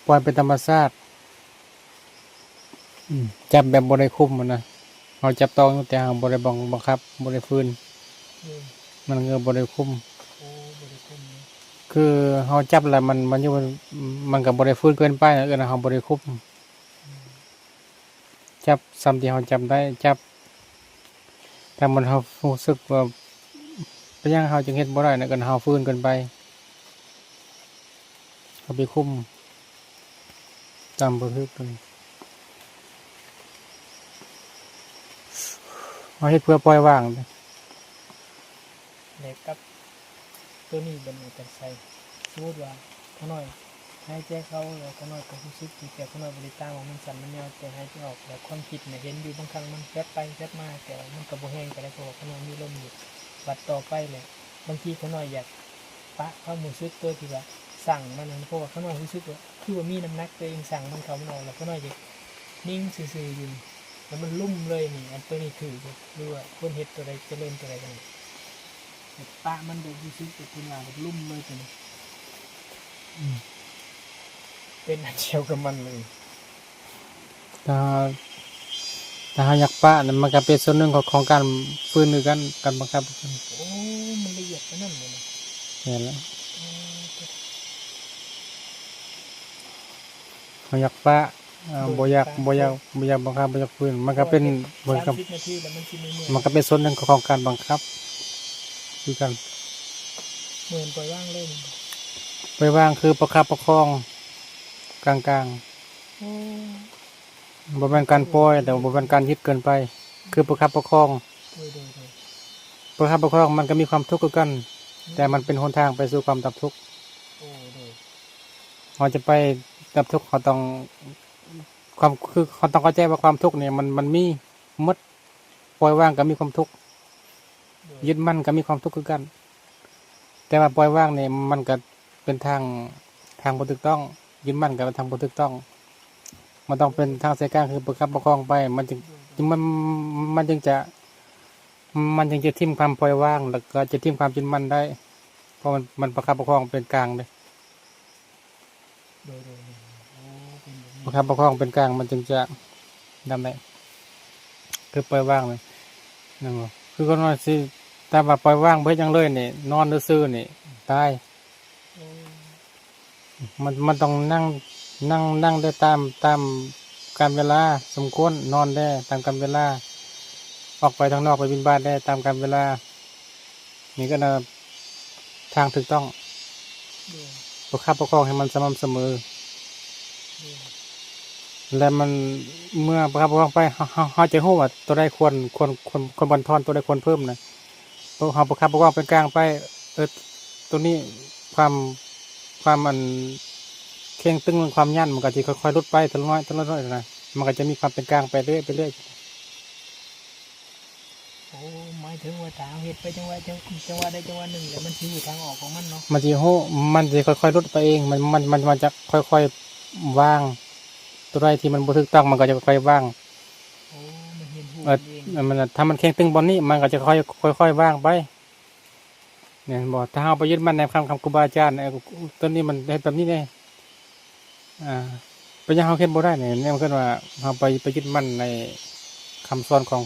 ປ່ອຍເປັນທຳມະຊາດ. ອືມ ຈັບແບບບໍ່ໄດ້ຄຸມຫັ້ນນະ ເຮົາຈັບຕ້ອງຢູ່ ແຕ່ເຮົາບໍ່ໄດ້ບັງ ບັງຄັບ ບໍ່ໄດ້ຝືນ ອືມ ມັນກໍບໍ່ໄດ້ຄຸມ ໂອ້ ບໍ່ໄດ້ຄຸມເນາະ ຄືເຮົາຈັບແລ້ວມັນ ມັນຢູ່ ມັນກໍບໍ່ໄດ້ຝືນເກີນໄປ ເອີ້ນວ່າເຮົາບໍ່ໄດ້ຄຸມ ອືມ ຈັບສ່ຳທີ່ເຮົາຈັບໄດ້ ຈັບ ຖ້າມັນ ເຮົາຮູ້ສຶກວ່າເປັນຫຍັງເຮົາຈຶ່ງເຮັດບໍ່ໄດ້ນະ ກໍເຮົາຝືນເກີນໄປ ເຮົາໄປຄຸມຕາມບໍ່ຖືກໂຕນີ້ ເຮົາເຮັດເພື່ອປ່ອຍວາງ. ແລະກັບໂຕນີ້ບັດນີ້ອາຈານໄຊ ສົມມຸດວ່າຂ້ານ້ອຍຫາຍໃຈເຂົ້າ ແລ້ວຂ້ານ້ອຍກໍຮູ້ສຶກດີ ແຕ່ຂ້ານ້ອຍບໍ່ໄດ້ຕາມວ່າມັນສັ້ນມັນຍາວ ແຕ່ຫາຍໃຈອອກ ແລ້ວຄວາມຄິດນະເຫັນຢູ່ ບາງຄັ້ງມັນແວບໄປແວບມາ ແຕ່ວ່າມັນກໍບໍ່ແຮງປານໃດ ເພາະວ່າຂ້ານ້ອຍມີລົມຢູ່. ບັດຕໍ່ໄປແຫຼະ ບາງທີຂ້ານ້ອຍຢາກປະຄວາມຮູ້ສຶກໂຕທີ່ວ່າສັ່ງມັນນັ້ນ ເພາະວ່າຂ້ານ້ອຍຮູ້ສຶກວ່າ ຄືວ່າມີນ້ຳໜັກຕົວເອງສັ່ງມັນເຂົ້າມັນອອກ ແລ້ວຂ້ານ້ອຍຢາກນິ່ງຊື່ໆຢູ່ ແລ້ວມັນລຸ່ມເລີຍນີ້ ອັນໂຕນີ້ຖືກບໍ່ ຫຼືວ່າຄວນເຮັດໂຕໃດຈະເລີນໂຕໃດກັນ? ປະມັນແບບຮູ້ສຶກແບບເພິ່ນວ່າແບບລຸ່ມເລີຍຕົວນີ້ ອືມ ເປັນອັນດຽວກັບມັນເລີຍ. ຖ້າ ຖ້າເຮົາຢາກປະນະ ມັນກໍເປັນສ່ວນໜຶ່ງຂອງ ຂອງການຝືນຄືກັນ ການບັງຄັບຄືກັນ. ໂອ້ ມັນລະອຽດປານນັ້ນເລີຍນະ? ແມ່ນແລ້ວ ເຮົາຢາກປະ ເຮົາບໍ່ຢາກ ບໍ່ຢາກ ບໍ່ຢາກບັງຄັບ ບໍ່ຢາກຝືນ ມັນກໍເປັນ ເພາະວ່າເຮັດສາມສິບນາທີແລ້ວມັນຊິເມື່ອຍໆ ມັນກໍເປັນສ່ວນໜຶ່ງຂອງການບັງຄັບຄືກັນ. ເໝືອນປ່ອຍວາງເລີຍແມ່ນບໍ່? ປ່ອຍວາງຄືປະຄັບປະຄອງກາງໆ ໂອ້ ບໍ່ແມ່ນການປ່ອຍ ແຕ່ວ່າບໍ່ແມ່ນການຍຶດເກີນໄປ ຄືປະຄັບປະຄອງ. ໂດຍ ໂດຍ ໂດຍ ປະຄັບປະຄອງມັນກໍມີຄວາມທຸກຄືກັນ ອືມ ແຕ່ມັນເປັນຫົນທາງໄປສູ່ຄວາມດັບທຸກ. ໂອ້ ໂດຍ ເຮົາຈະໄປດັບທຸກ ເຮົາຕ້ອງ ຄວາມ ຄືເຮົາຕ້ອງເຂົ້າໃຈວ່າຄວາມທຸກນີ້ມັນ ມັນມີໝົດ ປ່ອຍວາງກໍມີຄວາມທຸກ ໂດຍ ຍຶດໝັ້ນກໍມີຄວາມທຸກຄືກັນ. ແຕ່ວ່າປ່ອຍວາງນີ້ມັນກໍເປັນທາງ ທາງບໍ່ຖືກຕ້ອງ ຍຶດໝັ້ນກໍເປັນທາງບໍ່ຖືກຕ້ອງ ມັນຕ້ອງເປັນທາງສາຍກາງ ຄືປະຄັບປະຄອງໄປ ມັນຈຶ່ງ ມັນ ມັນຈຶ່ງຈະ ມັນຈຶ່ງຈະຖິ້ມຄວາມປ່ອຍວາງ ແລ້ວກໍຈະຖິ້ມຄວາມຍຶດໝັ້ນໄດ້ ເພາະມັນ ມັນປະຄັບປະຄອງເປັນກາງເດ້. ໂດຍ ໂດຍ ໂດຍ ໂອ້ ເປັນແບບນີ້ ປະຄັບປະຄອງເປັນກາງ ມັນຈຶ່ງຈະນຳໄດ້ ຄືປ່ອຍວາງນີ້ ແມ່ນບໍ່? ຄືຄົນວ່າຊິ ຖ້າວ່າປ່ອຍວາງບໍ່ເຮັດຫຍັງເລີຍນີ້ ນອນຊື່ໆນີ້ຕາຍ. ໂອ້ ມັນ ມັນຕ້ອງນັ່ງ ນັ່ງ ນັ່ງໄດ້ຕາມ ຕາມການເວລາສົມຄວນ ນອນໄດ້ຕາມການເວລາ ອອກໄປທາງນອກໄປບິນທະບາດໄດ້ຕາມການເວລາ. ນີ້ກໍນະ ທາງຖືກຕ້ອງ ໂດຍ ປະຄັບປະຄອງໃຫ້ມັນສະໝ່ຳສະເໝີ ໂດຍ ແລະ ມັນ ເມື່ອປະຄັບປະຄອງໄປ ເຮົາ ເຮົາ ເຮົາຈະຮູ້ວ່າໂຕໃດຄວນ ຄວນ ຄວນ ຄວນບັນທອນ ໂຕໃດຄວນເພີ່ມນະ. ເຮົາປະຄັບປະຄອງເປັນກາງໄປ ເອີ ໂຕນີ້ຄວາມ ຄວາມອັນເຄັ່ງຕຶງ ຄວາມຢ້ານ ມັນກໍຊິຄ່ອຍໆຫຼຸດໄປເທື່ອລະນ້ອຍ ເທື່ອລະນ້ອຍນະ ມັນກໍຈະມີຄວາມເປັນກາງໄປເລື້ອຍ ໄປເລື້ອຍ. ໂອ້ ໝາຍເຖິງວ່າຖ້າເຮົາເຮັດໄປຈັງຫວະ ຈັງ ຈັງຫວະໃດຈັງຫວະໜຶ່ງ ແລ້ວມັນຊິຮູ້ທາງອອກຂອງມັນເນາະ? ມັນຊິຮູ້ ມັນຊິຄ່ອຍໆຫຼຸດໄປເອງ ມັນ ມັນ ມັນ ມັນຈະຄ່ອຍໆວາງ ໂຕໃດທີ່ມັນບໍ່ຖືກຕ້ອງ ມັນກໍຈະຄ່ອຍໆວາງ. ໂອ້ ມັນຮຽນຮູ້ ເອີ ມັນເອງ ມັນ ຖ້າມັນເຄັ່ງຕຶງບ່ອນນີ້ ມັນກໍຈະຄ່ອຍ ຄ່ອຍໆວາງໄປ ແມ່ນບໍ່? ຖ້າເຮົາໄປຍຶດໝັ້ນໃນຄຳ ຄຳຄູບາອາຈານ ເອີ ໂຕນີ້ມັນເຮັດແບບນີ້ເດ້ ອ່າ ປັນຫຍັງເຮົາເຮັດບໍ່ໄດ້ນີ້? ແນວເກີດວ່າເຮົາໄປ ໄປຍຶດໝັ້ນໃນຄຳສອນຂອງ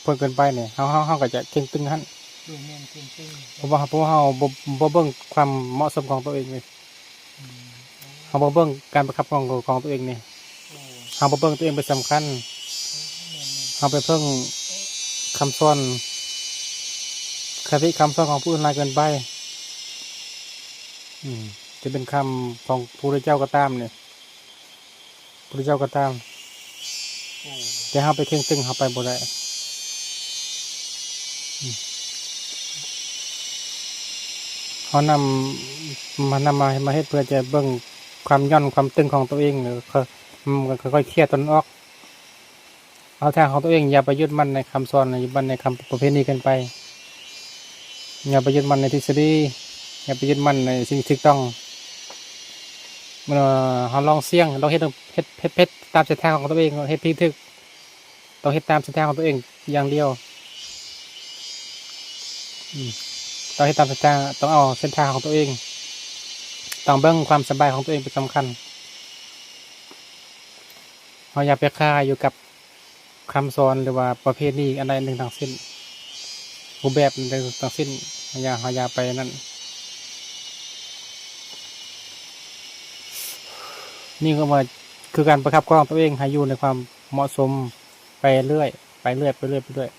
ເພິ່ນເກີນໄປນີ້ ເຮົາ ເຮົາ ເຮົາກໍຈະເຄັ່ງຕຶງຫັ້ນ. ໂດຍ ແມ່ນ ເຄັ່ງຕຶງ. ເພາະວ່າ ເພາະວ່າເຮົາບໍ່ ບໍ່ເບິ່ງຄວາມເໝາະສົມຂອງຕົວເອງເລີຍ. ອືມ ເຮົາບໍ່ເບິ່ງການປະຄັບຂອງ ຂອງຕົວເອງນີ້. ໂອ້ ເຮົາບໍ່ເບິ່ງຕົວເອງເປັນສຳຄັນ. ໂອ້ ແມ່ນໆ ເຮົາໄປເບິ່ງຄຳສອນ ຄະຕິຄຳສອນຂອງຜູ້ອື່ນຫຼາຍເກີນໄປ. ອືມ ຈະເປັນຄຳຂອງພະພຸດທະເຈົ້າກໍຕາມນີ້ ພະພຸດທະເຈົ້າກໍຕາມ. ໂອ້ ແຕ່ເຮົາໄປເຄັ່ງຕຶງ ເຮົາໄປບໍ່ໄດ້. ອືມ ເຮົານຳ ມາ ນຳມາ ມາເຮັດເພື່ອຈະເບິ່ງຄວາມຢ່ອນຄວາມຕຶງຂອງຕົວເອງ ແລ້ວຄ່ອຍ ມັນກໍຄ່ອຍເຄຍຕົນອອກ. ເອົາທາງຂອງຕົວເອງ ຢ່າໄປຍຶດໝັ້ນໃນຄຳສອນ ໃນ ໃນຄຳປະເພນີເກີນໄປ. ຢ່າໄປຍຶດໝັ້ນໃນທິດສະດີ ຢ່າໄປຍຶດໝັ້ນໃນສິ່ງທີ່ຖືກຕ້ອງ. ເມື່ອເຮົາລອງສ່ຽງ ລອງເຮັດ ເຮັດ ເຮັດ ເຮັດຕາມເສັ້ນທາງຂອງຕົວເອງ ເຮັດທີ່ຖືກ ຕ້ອງເຮັດຕາມເສັ້ນທາງຂອງຕົວເອງຢ່າງດຽວ. ອືມ ຕ້ອງເຮັດຕາມເສັ້ນທາງ ຕ້ອງເອົາເສັ້ນທາງຂອງຕົວເອງ ຕ້ອງເບິ່ງຄວາມສະບາຍຂອງຕົວເອງເປັນສຳຄັນ. ເຮົາຢ່າໄປຄາຢູ່ກັບ ຄຳສອນ ຫຼືວ່າປະເພນີອັນໃດໜຶ່ງທັງສິ້ນ ຮູບແບບໃດທັງສິ້ນ ເຮົາຢ່າ ເຮົາຢ່າໄປນັ້ນ. ນີ້ກໍວ່າ ຄືການປະຄັບຄອງຕົວເອງໃຫ້ຢູ່ໃນຄວາມເໝາະສົມໄປເລື້ອຍ ໄປເລື້ອຍ ໄປເລື້ອຍ ໄປເລື້ອຍ.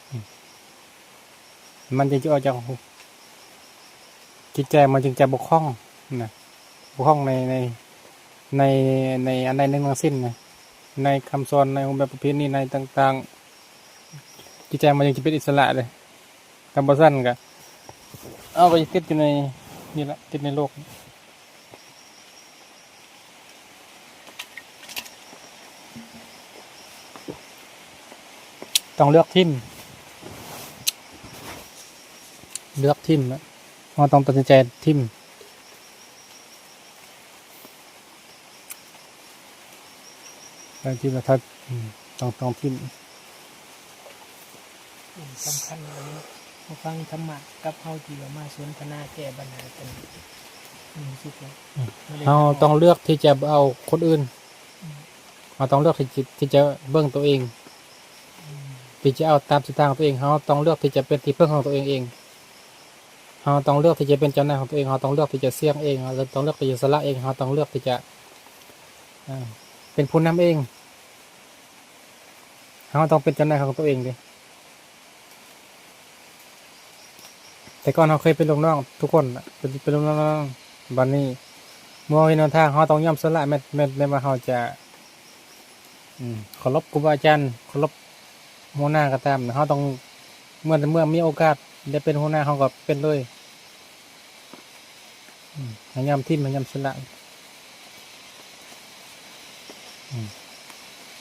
ອືມ ມັນຈຶ່ງຈະອອກຈາກ ຈິດໃຈມັນຈຶ່ງຈະບໍ່ຂ້ອງນະ ບໍ່ຂ້ອງໃນ ໃນ ໃນ ໃນອັນໃດໜຶ່ງທັງສິ້ນນະ ໃນຄຳສອນ ໃນຮູບແບບປະເພນີ ໃນຕ່າງໆ ຈິດໃຈມັນຈຶ່ງຈະເປັນອິດສະຫຼະເດ້. ຄັນບໍ່ຊັ້ນກະ ເຮົາກໍຈະຕິດຢູ່ໃນນີ້ລະ ຕິດໃນໂລກ. ຕ້ອງເລືອກຖິ້ມ ເລືອກຖິ້ມ ເຮົາຕ້ອງຕັດສິນໃຈຖິ້ມ ແລ້ວທີ່ວ່າຖ້າ ອືມ ຕ້ອງ ຕ້ອງຖິ້ມ. ສຳຄັນເລີຍ ມາຟັງທຳມະກັບເຮົາທີ່ວ່າມາສົນທະນາແກ້ບັນຫາກັນ ອືມ ຮູ້ສຶກວ່າ ອືມ ເຮົາຕ້ອງເລືອກທີ່ຈະບໍ່ເອົາຄົນອື່ນ ອືມ ເຮົາຕ້ອງເລືອກທີ່ຈະ ທີ່ຈະເບິ່ງຕົວເອງ ອືມ ທີ່ຈະເອົາຕາມທິດທາງຂອງຕົວເອງ. ເຮົາຕ້ອງເລືອກທີ່ຈະເປັນທີ່ເພິ່ງຂອງຕົວເອງເອງ. ເຮົາຕ້ອງເລືອກທີ່ຈະເປັນເຈົ້ານາຍຂອງຕົວເອງ. ເຮົາຕ້ອງເລືອກທີ່ຈະສ່ຽງເອງ. ເຮົາຕ້ອງເລືອກທີ່ຈະສະຫຼະເອງ. ເຮົາຕ້ອງເລືອກທີ່ຈະ ເອີ ເປັນຜູ້ນຳເອງ. ເຮົາຕ້ອງເປັນເຈົ້ານາຍຂອງຕົວເອງເດ້. ແຕ່ກ່ອນເຮົາເຄີຍເປັນລູກນ້ອງທຸກຄົນນະ ເປັນ ເປັນລູກນ້ອງ. ບັດນີ້ເມື່ອເຮົາເຫັນຫົນທາງ ເຮົາຕ້ອງຍອມສະຫຼະ. ແມ່ນ ແມ່ນ ແມ່ນວ່າເຮົາຈະ ອືມ ເຄົາລົບຄູບາອາຈານ ເຄົາລົບຫົວໜ້າກໍຕາມ ເຮົາຕ້ອງ ເມື່ອ ເມື່ອມີໂອກາດໄດ້ເປັນຫົວໜ້າ ເຮົາກໍເປັນເລີຍ. ອືມ ໃຫ້ຍອມຖິ້ມ ໃຫ້ຍອມສະຫຼະ ອືມ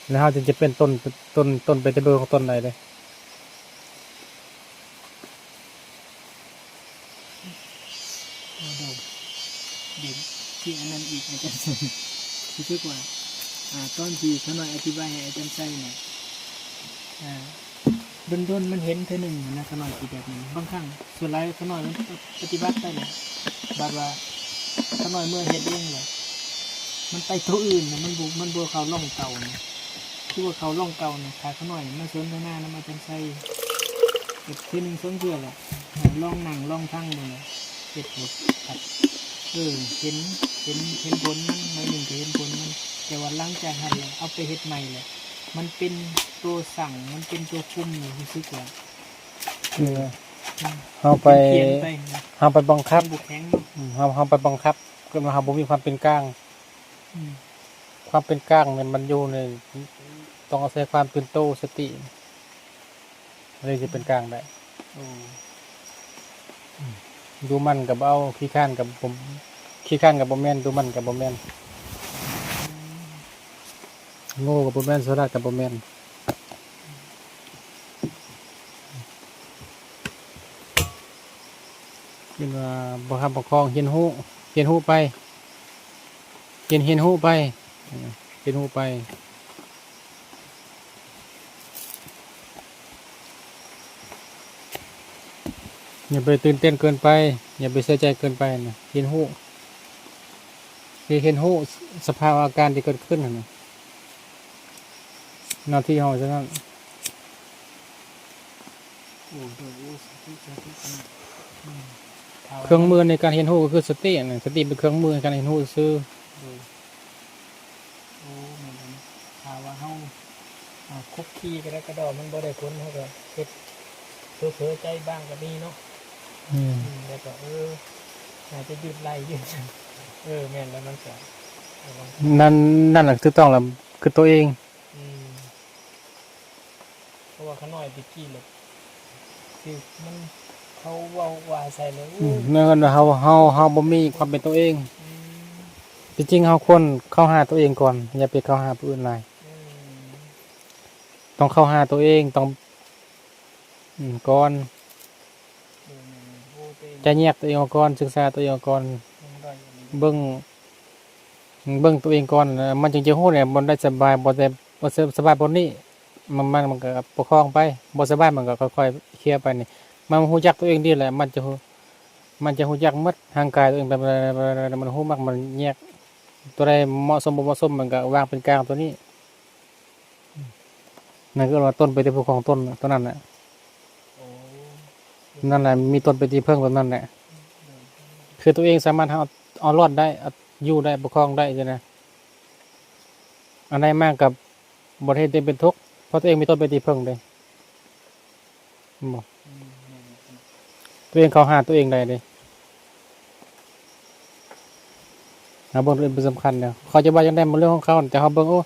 ແລ້ວເຮົາຈຶ່ງຈະເປັນຕົ້ນ ຕົ້ນ ຕົ້ນໄປແຕ່ເບື້ອງຕົ້ນໄດ້ເດ້. ໂອ້ ໂດຍ ເປັນທີ່ອັນນັ້ນອີກ ອາຈານ ຮູ້ສຶກວ່າ ອາ ຕອນທີ່ຂ້ານ້ອຍອະທິບາຍໃຫ້ອາຈານໄຊນະ ອາ ດົນໆ ມັນເຫັນເທື່ອໜຶ່ງນະ ຂ້ານ້ອຍຄິດແບບນັ້ນ. ບາງຄັ້ງ ສ່ວນຫຼາຍຂ້ານ້ອຍມັນປະຕິບັດໄປແລ້ວ ບາດວ່າຂ້ານ້ອຍເມືອເຮັດເອງແລ້ວ ມັນໄປໂຕອື່ນນະ ມັນບໍ່ ມັນບໍ່ເຂົ້າຮ່ອງເກົ່ານະ. ຄືວ່າເຂົ້າຮ່ອງເກົ່ານະ ຖ້າຂ້ານ້ອຍມາສົນທະນານຳອາຈານໄຊ ເຮັດເທື່ອໜຶ່ງສອງເທື່ອແຫຼະ ລອງນັ່ງລອງຟັງເບິ່ງ ເຮັດໃຫ້ຄັກ ເອີ ເຫັນ ເຫັນ ເຫັນຜົນມັນ ໜ້ອຍໜຶ່ງກໍເຫັນຜົນມັນ ແຕ່ວ່າຫຼັງຈາກຫັ້ນແລ້ວ ເອົາໄປເຮັດໃໝ່ແລ້ວ ມັນເປັນໂຕສັ່ງ ມັນເປັນໂຕຄຸມ ຮູ້ສຶກວ່າ ຄື ອືມ ເຮົາໄປ ເປັນຂຽນໄປ ເຮົາໄປບັງຄັບ ມັນບໍ່ແຂງເນາະ ອືມ ເຮົາ ເຮົາໄປບັງຄັບ ຄືວ່າເຮົາບໍ່ມີຄວາມເປັນກາງ ອືມ ຄວາມເປັນກາງນີ້ມັນຢູ່ໃນ ຕ້ອງອາໄສຄວາມຕື່ນໂຕ ສະຕິ ເຮົາຈຶ່ງຊິເປັນກາງໄດ້. ໂອ້ ອືມ ດຸໝັ່ນກໍບໍ່ເອົາ ຂີ້ຄ້ານກໍບໍ່ ຂີ້ຄ້ານກໍບໍ່ແມ່ນ ດຸໝັ່ນກໍບໍ່ແມ່ນ ໂງ່ກໍບໍ່ແມ່ນ ສະຫຼາດກໍບໍ່ແມ່ນ. ເອີ້ນວ່າບໍ່ຮັບປະຄອງ ຮຽນຮູ້ ຮຽນຮູ້ໄປ ຮຽນ ຮຽນຮູ້ໄປ ຮຽນຮູ້ໄປ. ຢ່າໄປຕື່ນເຕັ້ນເກີນໄປ ຢ່າໄປເສຍໃຈເກີນໄປນະ ຮຽນຮູ້. ທີ່ເຫັນຮູ້ສະພາວະອາການທີ່ເກີດຂຶ້ນຫັ້ນນະ ໜ້າທີ່ເຮົາເທົ່ານັ້ນ. ໂອ້ ໂດຍ ໂອ້ ສາທຸ ສາທຸ ອືມ ເຄື່ອງມືໃນການຮຽນຮູ້ກໍຄືສະຕິຫັ້ນນະ ສະຕິເປັນເຄື່ອງມືໃນການຮຽນຮູ້ຊື່. ໂດຍ ໂອ້ ແມ່ນແລ້ວເນາະ ຖ້າວ່າເຮົາ ອ່າ ຄຸກຄີກະດອກກະດໍ ມັນບໍ່ໄດ້ຜົນ ເຮົາກໍເຮັດເຜີໆໃຈບ້າງກໍມີເນາະ. ອືມ ອືມ ແລ້ວກໍ ເອີ ໜ້າຈະຢຸດໄລ່ຢູ່ ເອີ ແມ່ນແລ້ວ ມັນກໍ ນັ້ນ ນັ້ນລະຖືກຕ້ອງລະ ຄືໂຕເອງ. ອືມ ເພາະວ່າຂ້ານ້ອຍແຕ່ກີ້ລະ ຄືມັນ ເຂົາເວົ້າວ່າໃສ່ລະ ອືມ ເຮົາ ເຮົາ ເຮົາບໍ່ມີຄວາມເປັນໂຕເອງ. ອືມ ທີ່ຈິງເຮົາຄວນເຂົ້າຫາໂຕເອງກ່ອນ ຢ່າໄປເຂົ້າຫາຜູ້ອື່ນຫຼາຍ. ອືມ ຕ້ອງເຂົ້າຫາໂຕເອງ ຕ້ອງ ອືມ ກ່ອນ ຈະແຍກໂຕເອງອອກກ່ອນ ສຶກສາໂຕເອງອອກກ່ອນ ເບິ່ງ ເບິ່ງໂຕເອງກ່ອນ ມັນຈຶ່ງຈະຮູ້ແຫຼະ ບ່ອນໃດສະບາຍ ບ່ອນໃດບໍ່ສະບາຍ ບ່ອນນີ້ ມັນ ມັນ ມັນກໍປະຄອງໄປ ບໍ່ສະບາຍມັນກໍຄ່ອຍໆເຄຍໄປນີ້ ມັນຮູ້ຈັກໂຕເອງດີແຫຼະ ມັນຈະ ມັນຈະຮູ້ຈັກໝົດ ຮ່າງກາຍໂຕເອງ ມັນຮູ້ມັກ ມັນແຍກ ໂຕໃດເໝາະສົມບໍ່ເໝາະສົມ ມັນກໍວາງເປັນກາງໂຕນີ້. ນັ້ນຄືວ່າຕົນເປັນທີ່ເພິ່ງຂອງຕົນ ຕົວນັ້ນແຫຼະ. ໂອ້ ນັ້ນແຫຼະ ມີຕົນເປັນທີ່ເພິ່ງຕົວນັ້ນແຫຼະ ໂດຍ ຄືຕົວເອງສາມາດເອົາ ເອົາລອດໄດ້ ເອົາຢູ່ໄດ້ ປະຄອງໄດ້ຊີ້ນະ ອັນໃດມາກໍບໍ່ໄດ້ເຮັດໃຫ້ຕົວເອງເປັນທຸກ ເພາະຕົວເອງມີຕົນເປັນທີ່ເພິ່ງເດ້. ແມ່ນບໍ່? ອືມ ແມ່ນ ຕົວເອງເຂົ້າຫາຕົວເອງໄດ້ເດ້ ເຮົາເບິ່ງຕົວເອງເປັນສຳຄັນເດີ ເຂົາຈະວ່າຈັ່ງໃດມັນເລື່ອງຂອງເຂົາ ແຕ່ເຮົາເບິ່ງ ໂອ້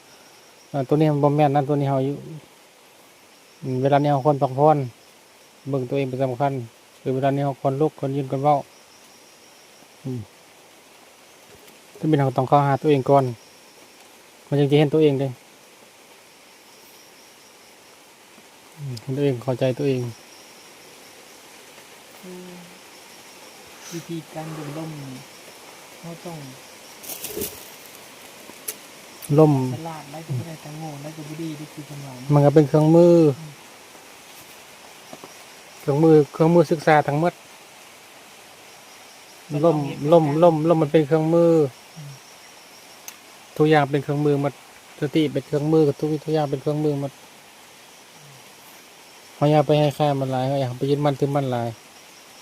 ເອີ ຕົວນີ້ມັນບໍ່ແມ່ນນະ ຕົວນີ້ເຮົາຢູ່ ເວລານີ້ເຮົາຄວນພັກຜ່ອນ ເບິ່ງຕົວເອງເປັນສຳຄັນ ຄືເວລານີ້ເຮົາຄວນລຸກ ຄວນຢືນ ຄວນເວົ້າ ອືມ ຈຳເປັນເຮົາຕ້ອງເຂົ້າຫາຕົວເອງກ່ອນ ມັນຈຶ່ງຈະເຫັນຕົວເອງເດ້. ອືມ ເຫັນຕົວເອງ ເຂົ້າໃຈຕົວເອງ. ຄືວິທີການເບິ່ງລົມນີ້ ເຮົາຕ້ອງ ລົມ ສະຫຼາດຫຼາຍກໍບໍ່ໄດ້ ຖ້າໂງ່ຫຼາຍກໍບໍ່ດີເດ້ ຄືເພິ່ນວ່າ ມັນກໍເປັນເຄື່ອງມື ອືມ ເຄື່ອງມື ເຄື່ອງມືສຶກສາທັງໝົດ. ລົມ ລົມ ລົມ ລົມມັນເປັນເຄື່ອງມື ອືມ ທຸກຢ່າງເປັນເຄື່ອງມືໝົດ ສະຕິເປັນເຄື່ອງມື ທຸກ ທຸກຢ່າງເປັນເຄື່ອງມືໝົດ. ເຮົາຢ່າໄປໃຫ້ຄ່າມັນຫຼາຍ ເຮົາຢ່າໄປຍຶດໝັ້ນຖືໝັ້ນຫຼາຍ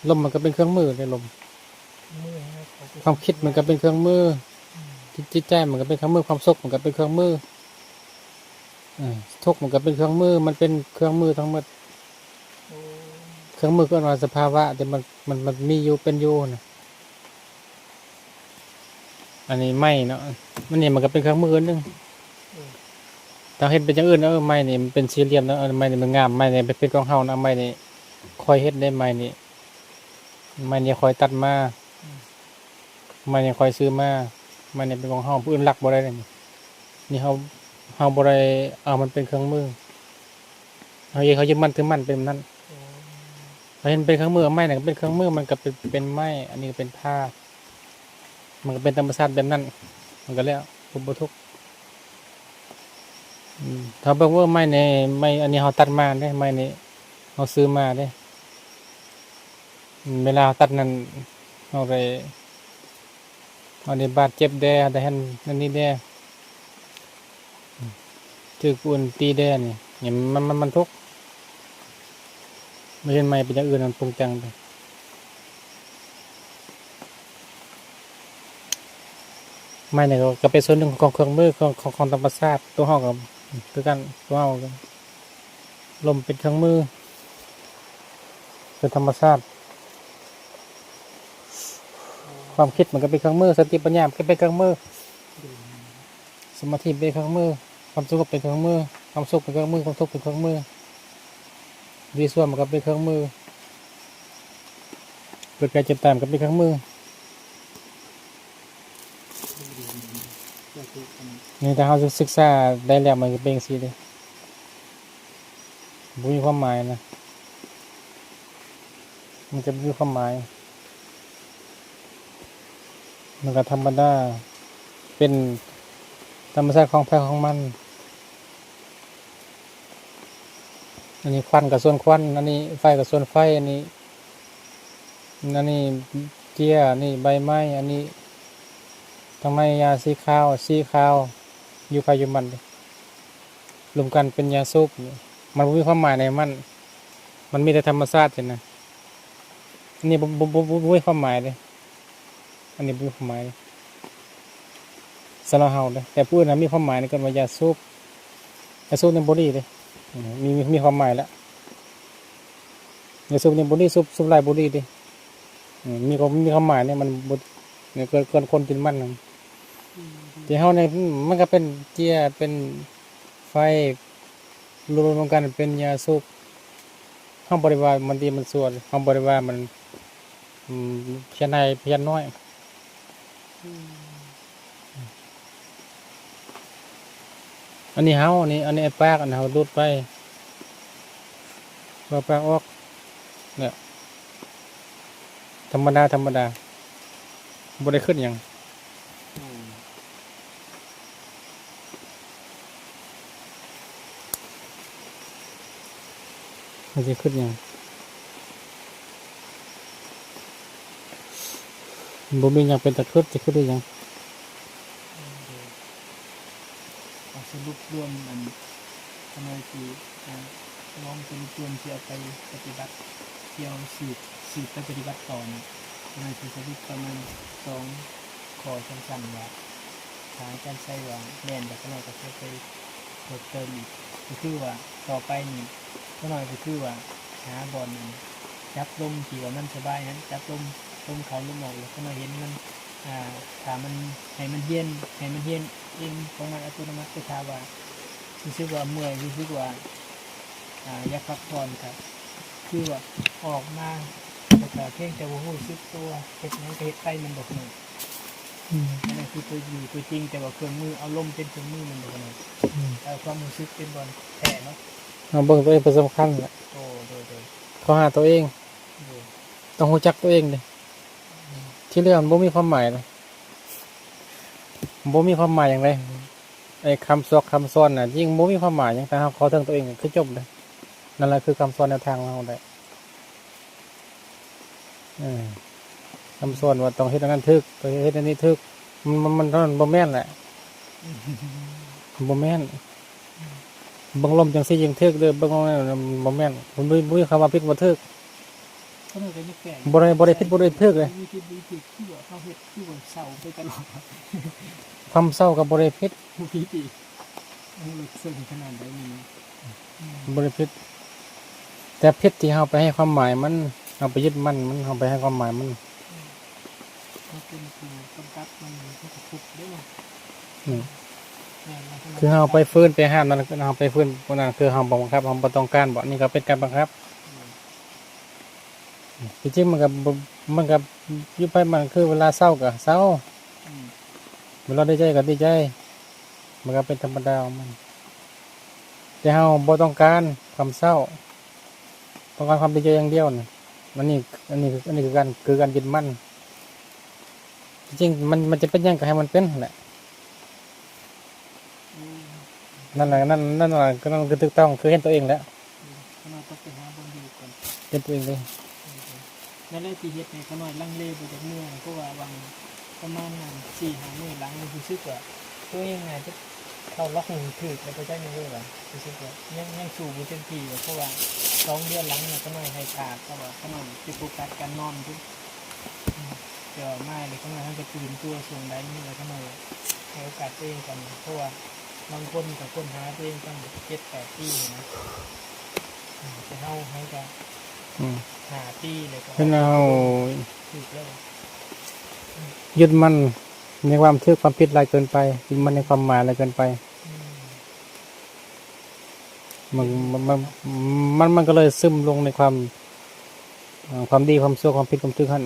ລົມມັນກໍເປັນເຄື່ອງມືເດ້ ລົມ ຄວາມຄິດມັນກໍເປັນເຄື່ອງມື ອືມ ຈິດ ຈິດໃຈມັນກໍເປັນເຄື່ອງມື ຄວາມສຸກມັນກໍເປັນເຄື່ອງມື ເອີ ທຸກມັນກໍເປັນເຄື່ອງມື ມັນເປັນເຄື່ອງມືທັງໝົດ. ໂອ້ ເຄື່ອງມືກໍເອີ້ນວ່າສະພາວະ ທີ່ມັນ ມັນ ມັນມີຢູ່ເປັນຢູ່ນະ. ອັນນີ້ໄມ້ເນາະ ມັນນີ້ມັນກໍເປັນເຄື່ອງມືອັນໜຶ່ງ ອືມ ຖ້າເຮັດເປັນຢ່າງອື່ນ ເອີ ໄມ້ນີ້ມັນເປັນສີ່ຫຼ່ຽມເນາະ ເອີ ໄມ້ນີ້ມັນງາມ ໄມ້ນີ້ເປັນ ເປັນຂອງເຮົານະ ໄມ້ນີ້ຂ້ອຍເຮັດເດ້ ໄມ້ນີ້ ໄມ້ນີ້ຂ້ອຍຕັດມາ ອືມ ໄມ້ນີ້ຂ້ອຍຊື້ມາ ໄມ້ນີ້ເປັນຂອງເຮົາ ຜູ້ອື່ນລັກບໍ່ໄດ້ເດ້ ນີ້ເຮົາ ເຮົາບໍ່ໄດ້ເອົາມັນເປັນເຄື່ອງມື ເຮົາ ເຮົາຍຶດໝັ້ນຖືໝັ້ນເປັນແບບນັ້ນ. ໂອ້ ເຮົາເຫັນເປັນເຄື່ອງມື ໄມ້ນັ້ນກໍເປັນເຄື່ອງມື ມັນກໍເປັນ ເປັນໄມ້ ອັນນີ້ກໍເປັນຜ້າ ມັນກໍເປັນທຳມະຊາດແບບນັ້ນ ມັນກໍແລ້ວ ບໍ່ ບໍ່ທຸກ. ອືມ ຖ້າເບິ່ງວ່າໄມ້ນີ້ ໄມ້ອັນນີ້ເຮົາຕັດມາເດ້ ໄມ້ນີ້ເຮົາຊື້ມາເດ້ ເວລາເຮົາຕັດນັ້ນ ເຮົາໄດ້ ເຮົາໄດ້ບາດເຈັບແດ່ ເຮົາໄດ້ຫັ້ນ ອັນນີ້ແດ່ ຖືກຜູ້ອື່ນຕີແດ່ນີ້ ມັນ ມັນ ມັນທຸກ ບໍ່ເຫັນໄມ້ເປັນຢ່າງອື່ນ ມັນປຸງແຕ່ງໄປ. ໄມ້ນີ້ກໍ ກໍເປັນສ່ວນໜຶ່ງຂອງເຄື່ອງມື ຂອງ ຂອງ ຂອງທຳມະຊາດ ຕົວເຮົາກໍຄືກັນ ຕົວເຮົາກໍ ລົມເປັນເຄື່ອງມື ເປັນທຳມະຊາດ ຄວາມຄິດມັນກໍເປັນເຄື່ອງມື ສະຕິປັນຍາມັນກໍເປັນເຄື່ອງມື ສະມາທິເປັນເຄື່ອງມື ຄວາມສະຫງົບເປັນເຄື່ອງມື ຄວາມສຸກເປັນເຄື່ອງມື ຄວາມທຸກເປັນເຄື່ອງມື ດີຊົ່ວມັນກໍເປັນເຄື່ອງມື ເກີດແກ່ເຈັບຕາຍມັນກໍເປັນເຄື່ອງມື. ນີ້ຖ້າເຮົາສຶກສາໄດ້ແລ້ວ ມັນຈະເປັນຈັ່ງຊີ້ເດ້ ບໍ່ມີຄວາມໝາຍນະ ມັນຈະບໍ່ມີຄວາມໝາຍ ມັນກໍທຳມະດາ ເປັນທຳມະຊາດຂອງໃຜຂອງມັນ. ອັນນີ້ຄວັນກໍສ່ວນຄວັນ ອັນນີ້ໄຟກໍສ່ວນໄຟ ອັນນີ້ ອັນນີ້ເຈ້ຍ ອັນນີ້ໃບໄມ້ ອັນນີ້ ທາງໃນຢາສີຂາວ ສີຂາວ ຢູ່ໃຜຢູ່ມັນເດ້ ລວມກັນເປັນຢາສູບນີ້ ມັນບໍ່ມີຄວາມໝາຍໃນມັນ ມັນມີແຕ່ທຳມະຊາດຊີ້ນະ. ອັນນີ້ບໍ່ ບໍ່ ບໍ່ ບໍ່ມີຄວາມໝາຍເດ້ ອັນນີ້ບໍ່ມີຄວາມໝາຍເດ້ ສຳລັບເຮົາເດ້ ແຕ່ຜູ້ອື່ນນະມີຄວາມໝາຍໃນການວ່າຢາສູບ ຢາສູບນີ້ບໍ່ດີເດ້ ອືມ ມີ ມີ ມີຄວາມໝາຍແລ້ວ ຢາສູບນີ້ບໍ່ດີ ສູບ ສູບຫຼາຍບໍ່ດີເດ້ ອືມ ມີຄວາມ ມີຄວາມໝາຍເດ້ ມັນບໍ່ ເກີນ ເກີນຄົນກິນມັນນະ ອືມ ທີ່ເຮົານີ້ ອືມ ມັນກໍເປັນເຈ້ຍ ເປັນໄຟ ລວມໆກັນເປັນຢາສູບ ເຮົາບໍ່ໄດ້ວ່າມັນດີມັນຊົ່ວ ເຮົາບໍ່ໄດ້ວ່າມັນ ອືມ ພຽນໃຫຍ່ພຽນນ້ອຍ ອືມ ອັນນີ້ເຮົາ ອັນນີ້ ອັນນີ້ໄອ້ປາກ ອັນເຮົາດູດໄປ ເອົາປາກອອກ ແລ້ວ ທຳມະດາ ທຳມະດາ ບໍ່ໄດ້ຄຶດຫຍັງ ອືມ ມັນຊິຄຶດຫຍັງ? ບໍ່ມີຫຍັງເປັນຕາຄຶດ ຊິຄຶດໄດ້ຫຍັງ? ເອົາສະຫຼຸບລວມ ອັນ ຂ້ານ້ອຍຊິ ອ່າ ລອງສະຫຼຸບລວມທີ່ເອົາໄປປະຕິບັດ ທີ່ເອົາສືບ ສືບໄປປະຕິບັດຕໍ່ນີ້ ຂ້ານ້ອຍຊິສະຫຼຸບປະມານສອງຂໍ້ສັ້ນໆ ວ່າ ຖ້າອາຈານໄຊວ່າແມ່ນ ແລ້ວຂ້ານ້ອຍກໍຊິໄປເພີ່ມເຕີມອີກ ກໍຄືວ່າຕໍ່ໄປນີ້ ຂ້ານ້ອຍກໍຄືວ່າຫາບ່ອນ ອັນ ຈັບລົມທີ່ວ່າມັນສະບາຍຫັ້ນ ຈັບລົມ ລົມເຂົ້າລົມອອກ ແລ້ວຂ້ານ້ອຍເຫັນມັນ ອ່າ ຖ້າມັນ ໃຫ້ມັນຮຽນ ໃຫ້ມັນຮຽນເອງຂອງມັນອັດຕະໂນມັດ ແຕ່ຖ້າວ່າ ຮູ້ສຶກວ່າເມື່ອຍ ຮູ້ສຶກວ່າ ອ່າ ຢາກພັກຜ່ອນ ກໍຄືວ່າອອກມາ ແລ້ວກໍພຽງແຕ່ວ່າຮູ້ສຶກຕົວ ເຮັດຫຍັງກໍເຮັດໄປ ແມ່ນບໍ່? ອືມ ອັນນັ້ນຄືຕົວຢູ່ຕົວຈິງ ແຕ່ວ່າເຄື່ອງມື ເອົາລົມເປັນເຄື່ອງມື ແມ່ນບໍ່? ອືມ ເອົາຄວາມຮູ້ສຶກເປັນບ່ອນແທ້ເນາະ ເຮົາເບິ່ງຕົວເອງເປັນສຳຄັນແຫຼະ ໂອ້ ໂດຍໆ ເຂົ້າຫາຕົວເອງ ໂດຍ ຕ້ອງຮູ້ຈັກຕົວເອງເດ້ ອືມ ທີ່ເຫຼືອມັນບໍ່ມີຄວາມໝາຍນະ ບໍ່ມີຄວາມໝາຍຫຍັງເດ້ ໄອ້ຄຳຊອກຄຳສອນນະ ຍິ່ງບໍ່ມີຄວາມໝາຍຫຍັງ ຖ້າເຮົາເຂົ້າເຖິງຕົວເອງກໍຄືຈົບເດ້ ນັ້ນແຫຼະຄືຄຳສອນແນວທາງຂອງເຮົາໄດ້ ເອີ ຄຳສອນວ່າຕ້ອງເຮັດອັນນັ້ນຖືກ ຕ້ອງເຮັດອັນນີ້ຖືກ ມັນ ມັນ ມັນ ມັນບໍ່ແມ່ນແຫຼະ ບໍ່ແມ່ນ ເບິ່ງລົມຈັ່ງຊີ້ຈຶ່ງຖືກເດີ ເບິ່ງລົມນັ້ນບໍ່ແມ່ນ ມັນບໍ່ ບໍ່ມີຄຳວ່າຜິດບໍ່ຖືກ ກໍມັນກໍຍັງແປ ບໍ່ໄດ້ ບໍ່ໄດ້ຜິດບໍ່ໄດ້ຖືກເລີຍ ມີຜິດມີຖືກ ຄືວ່າເຮົາເຮັດ ຄືວ່າເຊົາໄປຕະຫຼອດ ຄວາມເຊົາກໍບໍ່ໄດ້ຜິດ ບໍ່ຜິດອີກ ເອົາເລິກເຊິ່ງຂະໜາດໃດນີ້ນະ ອືມ ບໍ່ໄດ້ຜິດ ແຕ່ຜິດທີ່ເຮົາໄປໃຫ້ຄວາມໝາຍມັນ ເຮົາໄປຍຶດໝັ້ນມັນ ເຮົາໄປໃຫ້ຄວາມໝາຍມັນ ອືມ ເຮົາເປັນຜູ້ກຳກັບມັນ ມັນກໍທຸກເດ້ເນາະ ອືມ ແມ່ນ ຄືເຮົາໄປຝືນໄປຫ້າມນັ້ນ ເຮົາໄປຝືນພວກນັ້ນ ຄືເຮົາບໍ່ບັງຄັບ ເຮົາບໍ່ຕ້ອງການບໍ ນີ້ກໍເປັນການບັງຄັບ ອືມ ທີ່ຈິງມັນກໍບໍ່ ມັນກໍຢູ່ໄປ ມັນຄືເວລາເສົ້າກໍເສົ້າ ອືມ ເວລາດີໃຈກໍດີໃຈ ມັນກໍເປັນທຳມະດາຂອງມັນ ແຕ່ເຮົາບໍ່ຕ້ອງການຄວາມເສົ້າ ຕ້ອງການຄວາມດີໃຈຢ່າງດຽວນະ ອັນນີ້ ອັນນີ້ ອັນນີ້ຄືການ ຄືການຍຶດໝັ້ນ ທີ່ຈິງມັນ ມັນຈະເປັນຫຍັງກໍໃຫ້ມັນເປັນຫັ້ນແຫຼະ ອືມ ນັ້ນແຫຼະ ນັ້ນ ນັ້ນແຫຼະ ກໍນັ້ນຄືຖືກຕ້ອງ ຄືເຫັນຕົວເອງແຫຼະ ອືມ ຂ້ານ້ອຍຕ້ອງໄປຫາບ່ອນຢູ່ກ່ອນ ເຫັນຕົວເອງເລີຍ ນັ້ນແຫຼະທີ່ເຮັດໃຫ້ຂ້ານ້ອຍລັງເລບໍ່ຢາກເມືອ ເພາະວ່າຫວ່າງປະມານສີ່ຫ້າມື້ຫຼັງ ຮູ້ສຶກວ່າຕົວເອງໜ້າຈະເຂົ້າລັອກນີ້ຖືກແລ້ວ ບໍ່ຈັກແມ່ນຫຍັງ ຮູ້ສຶກວ່າຍັງ ຍັງສູ້ບໍ່ເຕັມທີ່ ເພາະວ່າສອງເດືອນຫຼັງນີ້ຂ້ານ້ອຍໃຫ້ຂາດ ເພາະວ່າຂ້ານ້ອຍໄປໂຟກັສການນອນ ອືມ ແຕ່ວ່າມາແລ້ວຂ້ານ້ອຍ ເຮົາຈະຕື່ນຕົວຊ່ວງໃດນີ້ແຫຼະ ຂ້ານ້ອຍໃຫ້ໂອກາດຕົວເອງກ່ອນ ເພາະວ່າບາງຄົນກໍຄົ້ນຫາຕົວເອງຕັ້ງເຈັດແປດປີນະ ອືມ ແຕ່ເຮົາ ເຮົາກໍ ອືມ ຫ້າປີແລ້ວກໍ ເຫັນແລ້ວເຮົາ ຖືກແລ້ວ ຍຶດໝັ້ນໃນຄວາມຖືກຄວາມຜິດຫຼາຍເກີນໄປ ຍຶດໝັ້ນໃນຄວາມໝາຍຫຼາຍເກີນໄປ ອືມ ມັນ ມັນ ມັນ ມັນ ມັນກໍເລີຍຊຶມລົງໃນຄວາມ ເອີ ຄວາມດີຄວາມຊົ່ວ ຄວາມຜິດຄວາມຖືກຫັ້ນ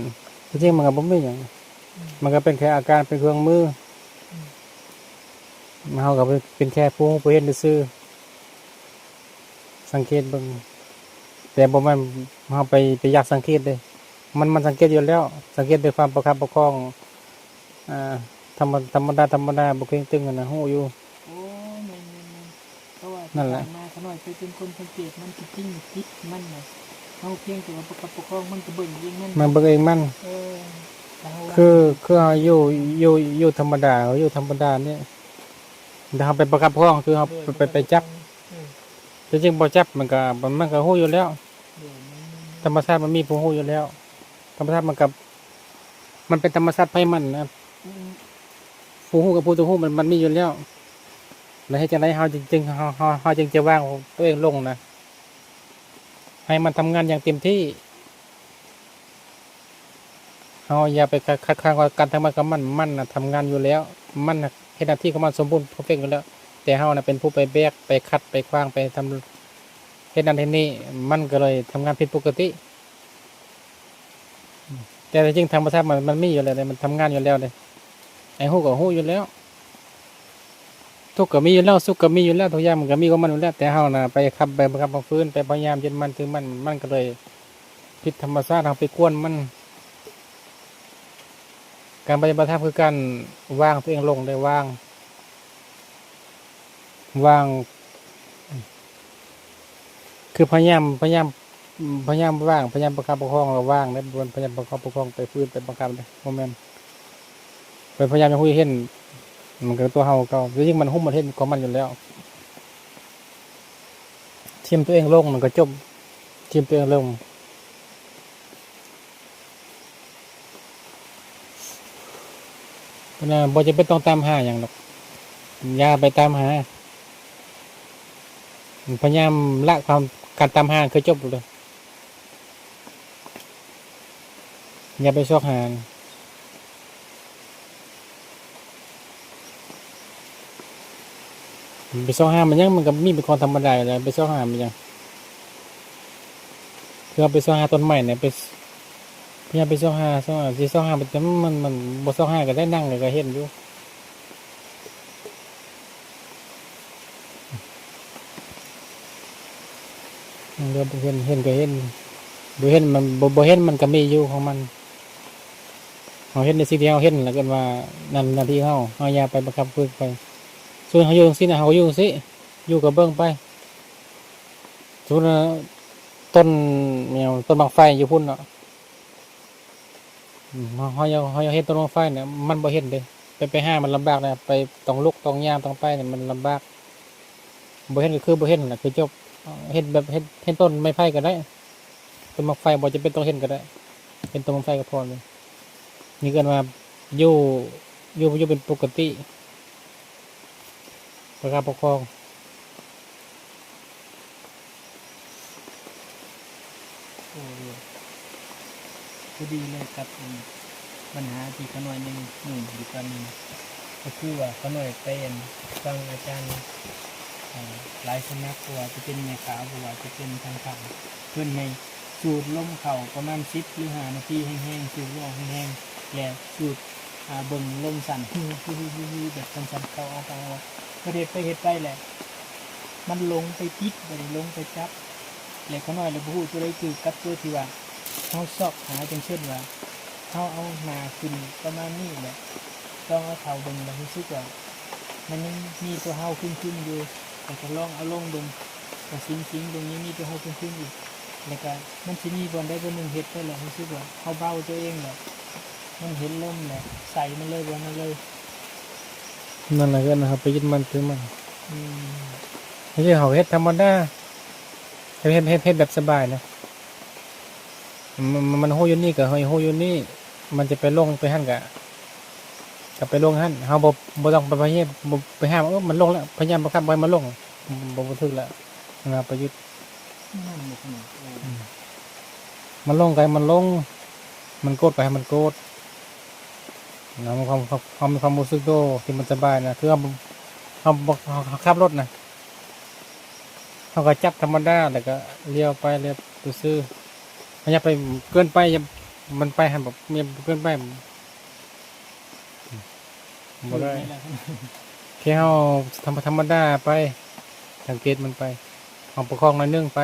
ທີ່ຈິງມັນກໍບໍ່ມີຫຍັງ ອືມ ມັນກໍເປັນແຄ່ອາການ ເປັນເຄື່ອງມື ອືມ ເຮົາກໍເປັນ ເປັນແຄ່ຜູ້ຮູ້ຜູ້ເຫັນຊື່ໆ ສັງເກດເບິ່ງ ແຕ່ບໍ່ແມ່ນເຮົາໄປ ໄປຢາກສັງເກດເດ້ ມັນ ມັນສັງເກດຢູ່ແລ້ວ ສັງເກດດ້ວຍຄວາມປະຄັບປະຄອງ ອ່າ ທຳມະ ທຳມະດາ ທຳມະດາ ບໍ່ເຄັ່ງຕຶງຫັ້ນນະ ຮູ້ຢູ່ ໂອ້ ແມ່ນໆໆ ເພາະວ່າທີ່ຜ່ານມາຂ້ານ້ອຍເຄີຍເປັນຄົນສັງເກດມັນ ທີ່ຈິງມັນຜິດມັນນະ ເຮົາພຽງແຕ່ວ່າປະຄັບປະຄອງ ມັນກໍເບິ່ງເອງມັນ ມັນເບິ່ງເອງມັນ ເອີ. ຄື ຄືເຮົາຢູ່ ຢູ່ ຢູ່ທຳມະດາ ເຮົາຢູ່ທຳມະດານີ້ ແລ້ວເຮົາໄປປະຄັບປະຄອງ ຄືເຮົາ ໂດຍ ໄປ ໄປ ໄປຈັບ ອືມ ແຕ່ຈິງບໍ່ຈັບ ມັນກໍ ມັນກໍຮູ້ຢູ່ແລ້ວ ໂດຍ ມັນ ມັນ ທຳມະຊາດມັນມີຜູ້ຮູ້ຢູ່ແລ້ວ ທຳມະຊາດມັນກໍ ມັນເປັນທຳມະຊາດໃຜມັນນະ ອືມ ຜູ້ຮູ້ກັບຜູ້ບໍ່ຮູ້ມັນ ມັນມີຢູ່ແລ້ວ ແລ້ວເຮັດຈັ່ງໃດເຮົາຈຶ່ງ ເຮົາ ເຮົາ ເຮົາຈຶ່ງຈະວາງຕົວເອງລົງນະ ໃຫ້ມັນທຳງານຢ່າງເຕັມທີ່. ເຮົາຢ່າໄປຂັດ ຂັດຂວາງວ່າການທຳງານຂອງມັນ ມັນນະທຳງານຢູ່ແລ້ວ ມັນນະເຮັດໜ້າທີ່ຂອງມັນສົມບູນເພີເຟັກຢູ່ແລ້ວ ແຕ່ເຮົານະເປັນຜູ້ໄປແບກ ໄປຂັດ ໄປຂວາງ ໄປທຳ ເຮັດນັ້ນເຮັດນີ້ ມັນກໍເລີຍທຳງານຜິດປົກກະຕິ ແຕ່ທີ່ຈິງທຳມະຊາດມັນ ມັນມີຢູ່ແລ້ວເດ້ ມັນທຳງານຢູ່ແລ້ວເດ້ ໃຫ້ຮູ້ກໍຮູ້ຢູ່ແລ້ວ ທຸກກໍມີຢູ່ແລ້ວ ສຸກກໍມີຢູ່ແລ້ວ ທຸກຢ່າງມັນກໍມີຂອງມັນຢູ່ແລ້ວ ແຕ່ເຮົານະໄປຂັບ ໄປບັງຄັບ ໄປຝືນ ໄປພະຍາຍາມຍຶດໝັ້ນຖືໝັ້ນ ມັນກໍເລີຍຜິດທຳມະຊາດ ເຮົາໄປກວນມັນ ການປະຕິບັດທຳຄືການວາງຕົວເອງລົງເດ້ ວາງ ວາງ ຄືພະຍາຍາມ ພະຍາຍາມ ພະຍາຍາມວາງ ພະຍາຍາມປະຄັບປະຄອງລະວາງເດ້ ບໍ່ແມ່ນພະຍາຍາມປະຄັບປະຄອງໄປຝືນໄປບັງຄັບເດ້ ບໍ່ແມ່ນ ໄປພະຍາຍາມຢາກຮູ້ຢາກເຫັນ ມັນກໍຕົວເຮົາເກົ່າ ແຕ່ຈິງມັນຮູ້ມັນເຫັນຂອງມັນຢູ່ແລ້ວ ຖິ້ມຕົວເອງລົງ ມັນກໍຈົບ ຖິ້ມຕົວເອງລົງ. ບໍ່ຈຳເປັນຕ້ອງຕາມຫາຫຍັງດອກ ຢ່າໄປຕາມຫາ ພະຍາຍາມລະຄວາມ ການຕາມຫາຄືຈົບເລີຍ ຢ່າໄປຊອກຫາ. ໄປຊອກຫາມັນຫຍັງ ມັນກໍມີເປັນຂອງທຳມະດາຢູ່ແລ້ວ ໄປຊອກຫາມັນຫຍັງ ຄືເຮົາໄປຊອກຫາຕົ້ນໄມ້ນີ້ ໄປ ພະຍາຍາມໄປຊອກຫາ ຊອກຫາ ຊິຊອກຫາໄປ ມັນ ມັນ ມັນບໍ່ຊອກຫາກໍໄດ້ ນັ່ງກໍເຫັນຢູ່ ເລື່ອງບໍ່ເຫັນ ເຫັນກໍເຫັນ ບໍ່ເຫັນມັນ ບໍ່ ບໍ່ເຫັນມັນກໍມີຢູ່ຂອງມັນ ເຮົາເຮັດໃນສິ່ງທີ່ເຮົາເຫັນ ແລ້ວເອີ້ນວ່ານັ້ນໜ້າທີ່ເຮົາ ເຮົາຢ່າໄປບັງຄັບຝຶກໄປ ສ່ວນເຮົາຢູ່ຈັ່ງຊີ້ນະ ເຮົາກໍຢູ່ຈັ່ງຊີ້ ຢູ່ກໍເບິ່ງໄປ ສົມມຸດວ່າຕົ້ນ ແມ່ນຫຍັງ ຕົ້ນໝາກໄຟຢູ່ພຸ້ນເນາະ ອືມ ເຮົາ ເຮົາຢາກ ເຮົາຢາກເຫັນຕົ້ນໝາກໄຟນີ້ ມັນບໍ່ເຫັນເດ້ ໄປ ໄປຫາມັນລຳບາກນະ ໄປຕ້ອງລຸກ ຕ້ອງຍ່າງ ຕ້ອງໄປນີ້ ມັນລຳບາກ ບໍ່ເຫັນກໍຄືບໍ່ເຫັນແຫຼະ ຄືຈົບ ເຫັນແບບ ເຫັນ ເຫັນຕົ້ນໄມ້ໄຜ່ກໍໄດ້ ຕົ້ນໝາກໄຟບໍ່ຈຳເປັນຕ້ອງເຫັນກໍໄດ້ ເຫັນຕົ້ນໝາກໄຟກໍພໍແລ້ວ ນີ້ເອີ້ນວ່າຢູ່ ຢູ່ ຢູ່ເປັນປົກກະຕິ ປະຄັບປະຄອງ. ໂອ້ ພໍດີເລີຍກັບ ອັນ ບັນຫາທີ່ຂ້ານ້ອຍຍັງງົງຢູ່ຕອນນີ້ ກໍຄືວ່າຂ້ານ້ອຍໄປ ອັນ ຟັງອາຈານ ເອີ ຫຼາຍສຳນັກ ບໍ່ວ່າຈະເປັນແມ່ຂາວ ບໍ່ວ່າຈະເປັນທາງຂ້າງ ເພິ່ນໃຫ້ສູດລົມເຂົ້າປະມານສິບ ຫຼື ຫ້ານາທີແຮງໆ ສູດອອກແຮງໆ ແລະ ສູດ ອ່າ ເບິ່ງລົມສັ້ນ ຮືໆໆໆ ແບບສັ້ນໆ ເຂົ້າອອກ ເຂົ້າອອກ ເຮັດໄປເຮັດໄປແຫຼະ ມັນຫຼົງໄປຕິດ ບາດນີ້ຫຼົງໄປຈັບ ແລະ ຂ້ານ້ອຍລະບໍ່ຮູ້ຕົວໃດຖືກກັບຕົວທີ່ວ່າເຮົາຊອກຫາ ຢ່າງເຊັ່ນວ່າ ເຮົາເອົາໜ້າຂຶ້ນປະມານນີ້ແຫຼະ ລອງເອົາເຂົ້າເບິ່ງ ລະຮູ້ສຶກວ່າມັນຍັງມີຕົວເຮົາຄຶງໆຢູ່ ແລ້ວກໍລອງເອົາລົງເບິ່ງ ກໍສິງໆເບິ່ງ ຍັງມີຕົວເຮົາຄຶງໆອີກ ແລ້ວກໍມັນຊິມີບ່ອນໃດບ່ອນໜຶ່ງເຮັດໄປແລ້ວ ຮູ້ສຶກວ່າເຮົາເບົາຕົວເອງແລ້ວ ມັນເຫັນລົມແລ້ວ ໃສ່ມັນເລີຍ ບ່ອນນັ້ນເລີຍ. ນັ້ນແຫຼະ ເອີ້ນວ່າເຮົາໄປຍຶດໝັ້ນຖືໝັ້ນ ອືມ ເຮັດ ເຮົາເຮັດທຳມະດາ ເຮັດ ເຮັດ ເຮັດ ເຮັດແບບສະບາຍນະ ມັນ ມັນ ມັນຮູ້ຢູ່ນີ້ກໍໃຫ້ຮູ້ຢູ່ນີ້ ມັນຈະໄປລົງໄປຫັ້ນກະ ກໍໄປລົງຫັ້ນ ເຮົາບໍ່ ບໍ່ຕ້ອງໄປພະຍາຍາມ ບໍ່ໄປຫ້າມ ເອີ ມັນລົງແລ້ວ ພະຍາຍາມບັງຄັບບໍ່ໃຫ້ມັນລົງ ບໍ່ ບໍ່ຖືກແລ້ວ ນະ ປະຍຸດ ມັນບໍ່ຂະໜາດ ອືມ ມັນລົງກໍໃຫ້ມັນລົງ ມັນໂກດກໍໃຫ້ມັນໂກດ ນະ ມີຄວາມ ຄວາມ ຄວາມ ຄວາມຮູ້ສຶກໂຕທີ່ມັນສະບາຍນະ ຄືເຮົາ ເຮົາ ເຮົາຂັບລົດນະ ເຮົາກໍຈັບທຳມະດາ ແລ້ວກໍລ້ຽວໄປ ລ້ຽວຊື່ໆ ມັນຢ່າໄປເກີນໄປ ຢ່າ ມັນໄປຫັ້ນແບບ ມັນເກີນໄປ ບໍ່ໄດ້ ຄືເຮົາທຳ ທຳມະດາໄປ ສັງເກດມັນໄປ ເຮົາປະຄອງໜ້ອຍໜຶ່ງໄປ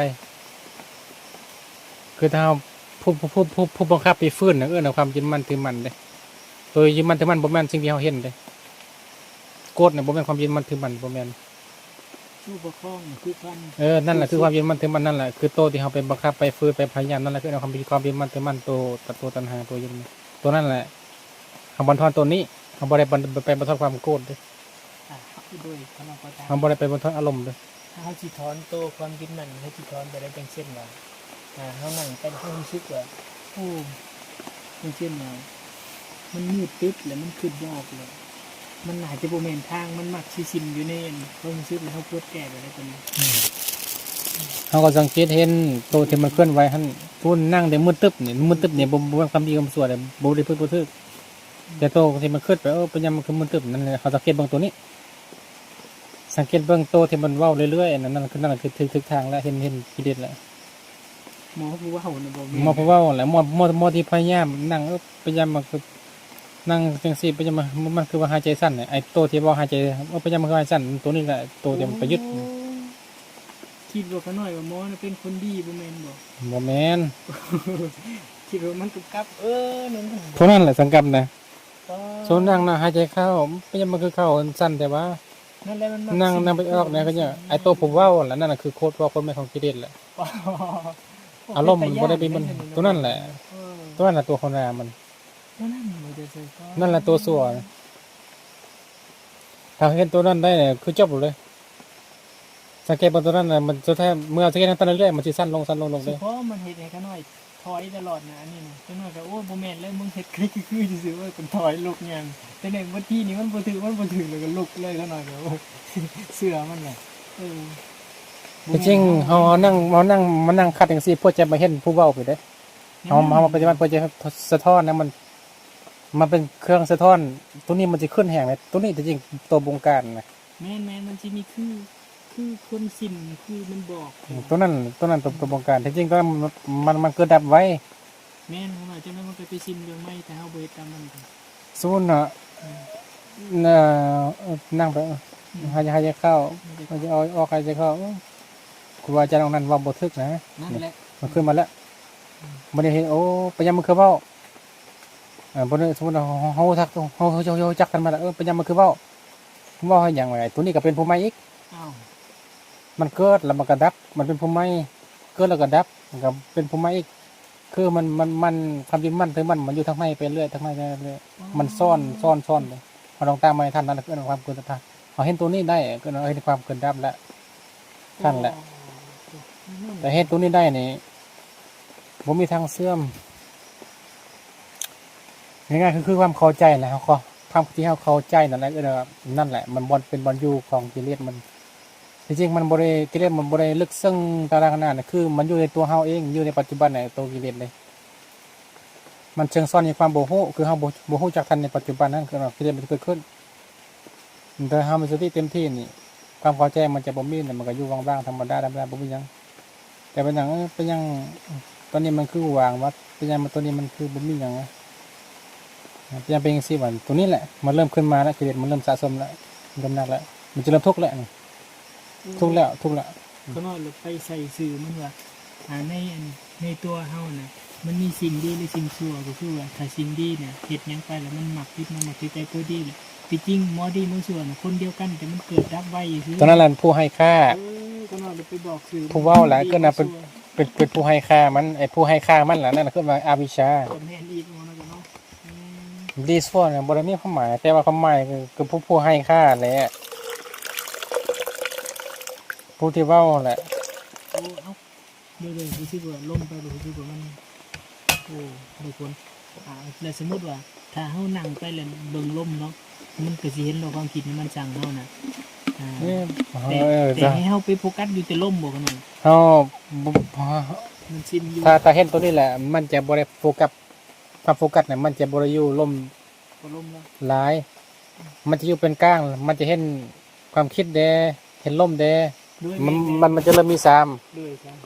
ຄືຖ້າເຮົາ ຜູ້ ຜູ້ ຜູ້ ຜູ້ ຜູ້ບັງຄັບໄປຝືນນະ ເອີ້ນວ່າຄວາມຍຶດໝັ້ນຖືໝັ້ນເດ້ ໂຕຍຶດໝັ້ນຖືໝັ້ນບໍ່ແມ່ນສິ່ງທີ່ເຮົາເຫັນເດ້ ກົດນະ ບໍ່ແມ່ນຄວາມຍຶດໝັ້ນຖືໝັ້ນ ບໍ່ແມ່ນ ຜູ້ປະຄອງນະຄືຄວາມ ເອີ ນັ້ນແຫຼະ ຄືຄວາມຍຶດໝັ້ນຖືໝັ້ນນັ້ນແຫຼະ ຄືໂຕທີ່ເຮົາໄປບັງຄັບ ໄປຝືນ ໄປພະຍາຍາມນັ້ນແຫຼະ ຄືເອົາຄວາມ ຄວາມຍຶດໝັ້ນຖືໝັ້ນ ໂຕ ໂຕຕັນຫາ ໂຕຍຶດ ໂຕນັ້ນແຫຼະ ເຮົາບັນທອນໂຕນີ້ ເຮົາບໍ່ໄດ້ບັນ ໄປບັນທອນຄວາມໂກດເດ້. ອ່າ ໂດຍຄະນະກໍຕາມ ເຮົາບໍ່ໄດ້ໄປບັນທອນອາລົມເດ້. ຖ້າເຮົາຊິຖອນໂຕຄວາມຍຶດໝັ້ນ ເຮົາຊິຖອນແບບໃດຈັ່ງເຊັ່ນວ່າ ອ່າ ເຮົານັ່ງໄປ ເຮົາຮູ້ສຶກວ່າ ໂອ້ ຢ່າງເຊັ່ນວ່າ ມັນມືດຕຶບ ແລ້ວມັນຄິດບໍ່ອອກ ແລ້ວມັນອາດຈະບໍ່ແມ່ນທາງ ມັນມັກຊິສິ້ນຢູ່ໃນອັນຄວາມຮູ້ສຶກ ແລ້ວເຮົາກວດແກ້ໄປແລ້ວຕົວນີ້. ເຮົາກໍສັງເກດເຫັນໂຕທີ່ມັນເຄື່ອນໄຫວຫັ້ນ ຜູ້ນັ່ງໄດ້ມືດຕຶບນີ້ ມືດຕຶບນີ້ ບໍ່ ບໍ່ແມ່ນຄວາມດີຄວາມຊົ່ວເດ້ ບໍ່ໄດ້ຜິດບໍ່ຖືກ. ແຕ່ໂຕທີ່ມັນຄິດໄປ ເອີ ເປັນຫຍັງມັນຄືມຶນຕຶບນັ້ນແຫຼະ ເຮົາສັງເກດເບິ່ງໂຕນີ້ ສັງເກດເບິ່ງໂຕທີ່ມັນເວົ້າເລື້ອຍໆ ນັ້ນ ນັ້ນຄື ນັ້ນຄືຖືກ ຖືກທາງແລ້ວ ເຫັນ ເຫັນກິເລດແລ້ວ. ໝໍຜູ້ເວົ້ານະບໍ່ແມ່ນ ໝໍຜູ້ເວົ້າແຫຼະ ໝໍ ໝໍ ໝໍທີ່ພະຍາຍາມນັ່ງ ເອີ ພະຍາຍາມມັນຄືນັ່ງຈັ່ງຊີ້ ພະຍາຍາມມັນ ມັນຄືວ່າຫາຍໃຈສັ້ນ ໄອ້ໂຕທີ່ເວົ້າຫາຍໃຈ ເອີ ພະຍາຍາມມັນຄືຫາຍສັ້ນ ໂຕນີ້ແຫຼະ ໂຕທີ່ມັນປະຍຸດ. ໂອ້ ຄິດວ່າຂະນ້ອຍວ່າໝໍນະເປັນຄົນດີບໍ່ແມ່ນບໍ່? ບໍ່ແມ່ນ ຄິດວ່າມັນກັບກັບ ເອີ ນັ້ນ ຜູ້ນັ້ນແຫຼະສັງກັບນະ. ອໍ ສ່ວນນັ່ງນະຫາຍໃຈເຂົ້າ ເປັນຫຍັງມັນຄືເຂົ້າສັ້ນແຕ່ວ່າ ນັ້ນແຫຼະ ມັນມັກ ນັ່ງ ນັ່ງໄປອອກແນວກໍ ໄອ້ໂຕຜູ້ເວົ້າຫັ້ນແຫຼະ ນັ້ນນະຄືໂຄດພໍ່ໂຄດແມ່ຂອງກິເລດແຫຼະ. ອໍ ອາລົມມັນບໍ່ໄດ້ມີມັນ ໂຕນັ້ນແຫຼະ ເອີ ໂຕນັ້ນແຫຼະຕົວຫົວໜ້າມັນ ໂຕນັ້ນບໍ່ໄດ້ໃສ່ ນັ້ນແຫຼະຕົວຊົ່ວ. ຖ້າເຫັນໂຕນັ້ນໄດ້ ຄືຈົບເລີຍ. ສັງເກດເບິ່ງໂຕນັ້ນນະ ມັນສຸດທ້າຍເມື່ອສັງເກດນຳຕາເລື້ອຍໆ ມັນຊິສັ້ນລົງ ສັ້ນລົງ ລົງເລີຍ. ສະເພາະມັນເຮັດໃຫ້ຂະນ້ອຍຖອຍຕະຫຼອດນະ ອັນນີ້ນະ. ຈັກໜ້ອຍກໍ ໂອ້ ບໍ່ແມ່ນແລ້ວ ມຶງເຮັດຄື ຄື ຄືຊື່ໆ ເອີ ກໍຖອຍລຸກຍ່າງ. ແຕ່ໃນບາງທີນີ້ມັນບໍ່ຖືກ ມັນບໍ່ຖືກ ແລ້ວກໍລຸກເລີຍ ຂະນ້ອຍກໍ ໂອ້ ເຊື່ອມັນແຫຼະ. ເອີ ທີ່ຈິງເຮົາ ເຮົານັ່ງ ເຮົານັ່ງ ມານັ່ງຄັດຈັ່ງຊີ້ ເພື່ອຈະມາເຫັນຜູ້ເວົ້າພີ້ເດ້. ເຮົາ ເຮົາມາປະຕິບັດເພື່ອຈະສະທ້ອນໃຫ້ມັນ ມັນເປັນເຄື່ອງສະທ້ອນ ໂຕນີ້ມັນຊິຂຶ້ນແຮງເດ້ ໂຕນີ້ທີ່ຈິງໂຕບົງການນະ. ແມ່ນໆ ມັນຊິມີຄື ຄືຄົນສິ້ນ ຄືມັນບອກ ອືມ ໂຕນັ້ນ ໂຕນັ້ນໂຕ ໂຕບົງການ ທີ່ຈິງກໍມັນ ມັນ ມັນເກີດດັບໄວ. ແມ່ນ ເຮົາວ່າຈັ່ງໃດມັນກໍໄປສິ້ນເລື່ອງໃໝ່ ຖ້າເຮົາບໍ່ເຮັດຕາມມັນ. ສົມມຸດເນາະ ອືມ ນະ ນັ່ງໄປ ອືມ ຫາຍໃຈເຂົ້າ ມັນຈະອອກ ຫາຍໃຈອອກ ຫາຍໃຈເຂົ້າ ເອີ ຄູບາອາຈານອົງນັ້ນເວົ້າບໍ່ຖືກນະ. ນັ້ນແຫຼະ ມັນຂຶ້ນມາແລ້ວ ອືມ ບັດນີ້ເຫັນ ໂອ້ ເປັນຫຍັງມັນຄືເວົ້າ ເອີ ບໍ່ໄດ້ ສົມມຸດເຮົາ ເຮົາ ເຮົາ ເຮົາ ເຮົາ ເຮົາຮູ້ຈັກກັນມາແລ້ວ ເອີ ເປັນຫຍັງມັນຄືເວົ້າ ເວົ້າໃຫ້ຫຍັງ ໂຕນີ້ກໍເປັນຜູ້ໃໝ່ອີກ. ອ້າວ ມັນເກີດແລ້ວມັນກໍດັບ ມັນເປັນຜູ້ໃໝ່ ເກີດແລ້ວກໍດັບ ມັນກໍເປັນຜູ້ໃໝ່ອີກ ຄືມັນ ມັນ ມັນ ຄວາມຍຶດໝັ້ນຖືໝັ້ນ ມັນຢູ່ທາງໃນໄປເລື້ອຍ ທາງໃນໄປເລື້ອຍ ອໍ ມັນຊ້ອນ ຊ້ອນ ຊ້ອນໄປ. ເຮົາຕ້ອງຕາມມາໃຫ້ທັນ ນັ້ນແຫຼະເອີ້ນວ່າຄວາມເກີດສັດທາ ເຮົາເຫັນໂຕນີ້ໄດ້ ເອີ້ນວ່າເຫັນຄວາມເກີດດັບແລ້ວ ທັນແຫຼະ. ອໍ ແຕ່ເຫັນໂຕນີ້ໄດ້ນີ້ ບໍ່ມີທາງເສື່ອມ ງ່າຍໆ ຄື ຄືຄວາມເຂົ້າໃຈນະ ເຮົາກໍ ຄວາມທີ່ເຮົາເຂົ້າໃຈນັ້ນແຫຼະ ເອີ້ນວ່າ ນັ້ນແຫຼະ ມັນບ່ອນ ເປັນບ່ອນຢູ່ຂອງກິເລດມັນ. ທີ່ຈິງມັນບໍ່ໄດ້ ກິເລດມັນບໍ່ໄດ້ເລິກເຊິ່ງຕ່າງໆນານາ ຄືມັນຢູ່ໃນຕົວເຮົາເອງ ຢູ່ໃນປັດຈຸບັນໃນໂຕກິເລດເດ້ ມັນເຊິ່ງຊ້ອນໃນຄວາມບໍ່ຮູ້ ຄືເຮົາບໍ່ ບໍ່ຮູ້ຈັກທັນໃນປັດຈຸບັນນັ້ນ ຄືວ່າກິເລດມັນຈະເກີດຂຶ້ນ. ແຕ່ເຮົາມີສະຕິເຕັມທີ່ນີ້ ຄວາມເຂົ້າໃຈມັນຈະບໍ່ມີ ມັນກໍຢູ່ວ່າງໆ ທຳມະດາ ທຳມະດາ ບໍ່ມີຫຍັງ. ແຕ່ເປັນຫຍັງ ເອີ ເປັນຫຍັງ ຕອນນີ້ມັນຄືຫວ່າງວັດ ເປັນຫຍັງ ຕອນນີ້ມັນຄືບໍ່ມີຫຍັງ ເປັນຫຍັງເປັນຈັ່ງຊີ້ຫວາ ໂຕນີ້ແຫຼະ ມັນເລີ່ມຂຶ້ນມາແລ້ວ ກິເລດມັນເລີ່ມສະສົມແລ້ວ ເລີ່ມໜັກແລ້ວ ມັນຈະເລີ່ມທຸກແລ້ວ ທຸກແລ້ວ ທຸກແລ້ວ. ຂ້ານ້ອຍລະໄປໃສ່ຊື່ມັນວ່າ ອ່າ ໃນ ໃນຕົວເຮົານະ ມັນມີສິ່ງດີ ຫຼື ສິ່ງຊົ່ວ ກໍຄືວ່າ ຖ້າສິ່ງດີນະ ເຮັດຫຍັງໄປແລ້ວມັນມັກຜິດ ມັນມັກຖືກໃຈຜູ້ດີແຫຼະ. ທີ່ຈິງໝໍດີໝໍຊົ່ວນະ ຄົນດຽວກັນ ແຕ່ມັນເກີດດັບໄວຊື່ໆ. ຕົວນັ້ນລະຜູ້ໃຫ້ຄ່າ ເອີ ກໍນ້ອຍໄປບອກຊື່ ຜູ້ເວົ້າລະ ກໍນະເປັນ ເປັນ ເປັນຜູ້ໃຫ້ຄ່າມັນ ໄອ້ຜູ້ໃຫ້ຄ່າມັນລະ ນັ້ນລະເອີ້ນວ່າອະວິຊາ. ກໍແມ່ນອີກເນາະ ອືມ ດີຊົ່ວນະ ບໍ່ໄດ້ມີຄວາມໝາຍ ແຕ່ວ່າຄວາມໝາຍຄື ຄືຜູ້ ຜູ້ໃຫ້ຄ່າແຫຼະ ຜູ້ທີ່ເວົ້າແຫຼະ. ໂອ້ ເອົາ ໂດຍ ໂດຍ ຮູ້ສຶກວ່າລົມໄປ ຮູ້ສຶກວ່າມັນ ໂອ້ ໄດ້ຜົນ. ອ່າ ແລ້ວສົມມຸດວ່າ ຖ້າເຮົານັ່ງໄປແລ້ວເບິ່ງລົມເນາະ ມັນກໍຊິເຫັນວ່າຄວາມຄິດນີ້ມັນສັ່ງເຮົານະ. ອ່າ ແຕ່ ແຕ່ໃຫ້ເຮົາໄປໂຟກັສຢູ່ແຕ່ລົມບໍ່ ຂະນ້ອຍ ເຮົາ ມັນຊິຢູ່ ຖ້າ ຖ້າເຫັນໂຕນີ້ແຫຼະ ມັນຈະບໍ່ໄດ້ໂຟກັສ ຄວາມໂຟກັສນະ ມັນຈະບໍ່ໄດ້ຢູ່ລົມ ບໍ່ລົມແລ້ວ ຫຼາຍ ມັນຈະຢູ່ເປັນກາງ ມັນຈະເຫັນຄວາມຄິດແດ່ ເຫັນລົມແດ່ ໂດຍ ມັນ ແມ່ນ ມັນ ມັນຈະເລີ່ມມີສາມ ໂດຍ ສາມ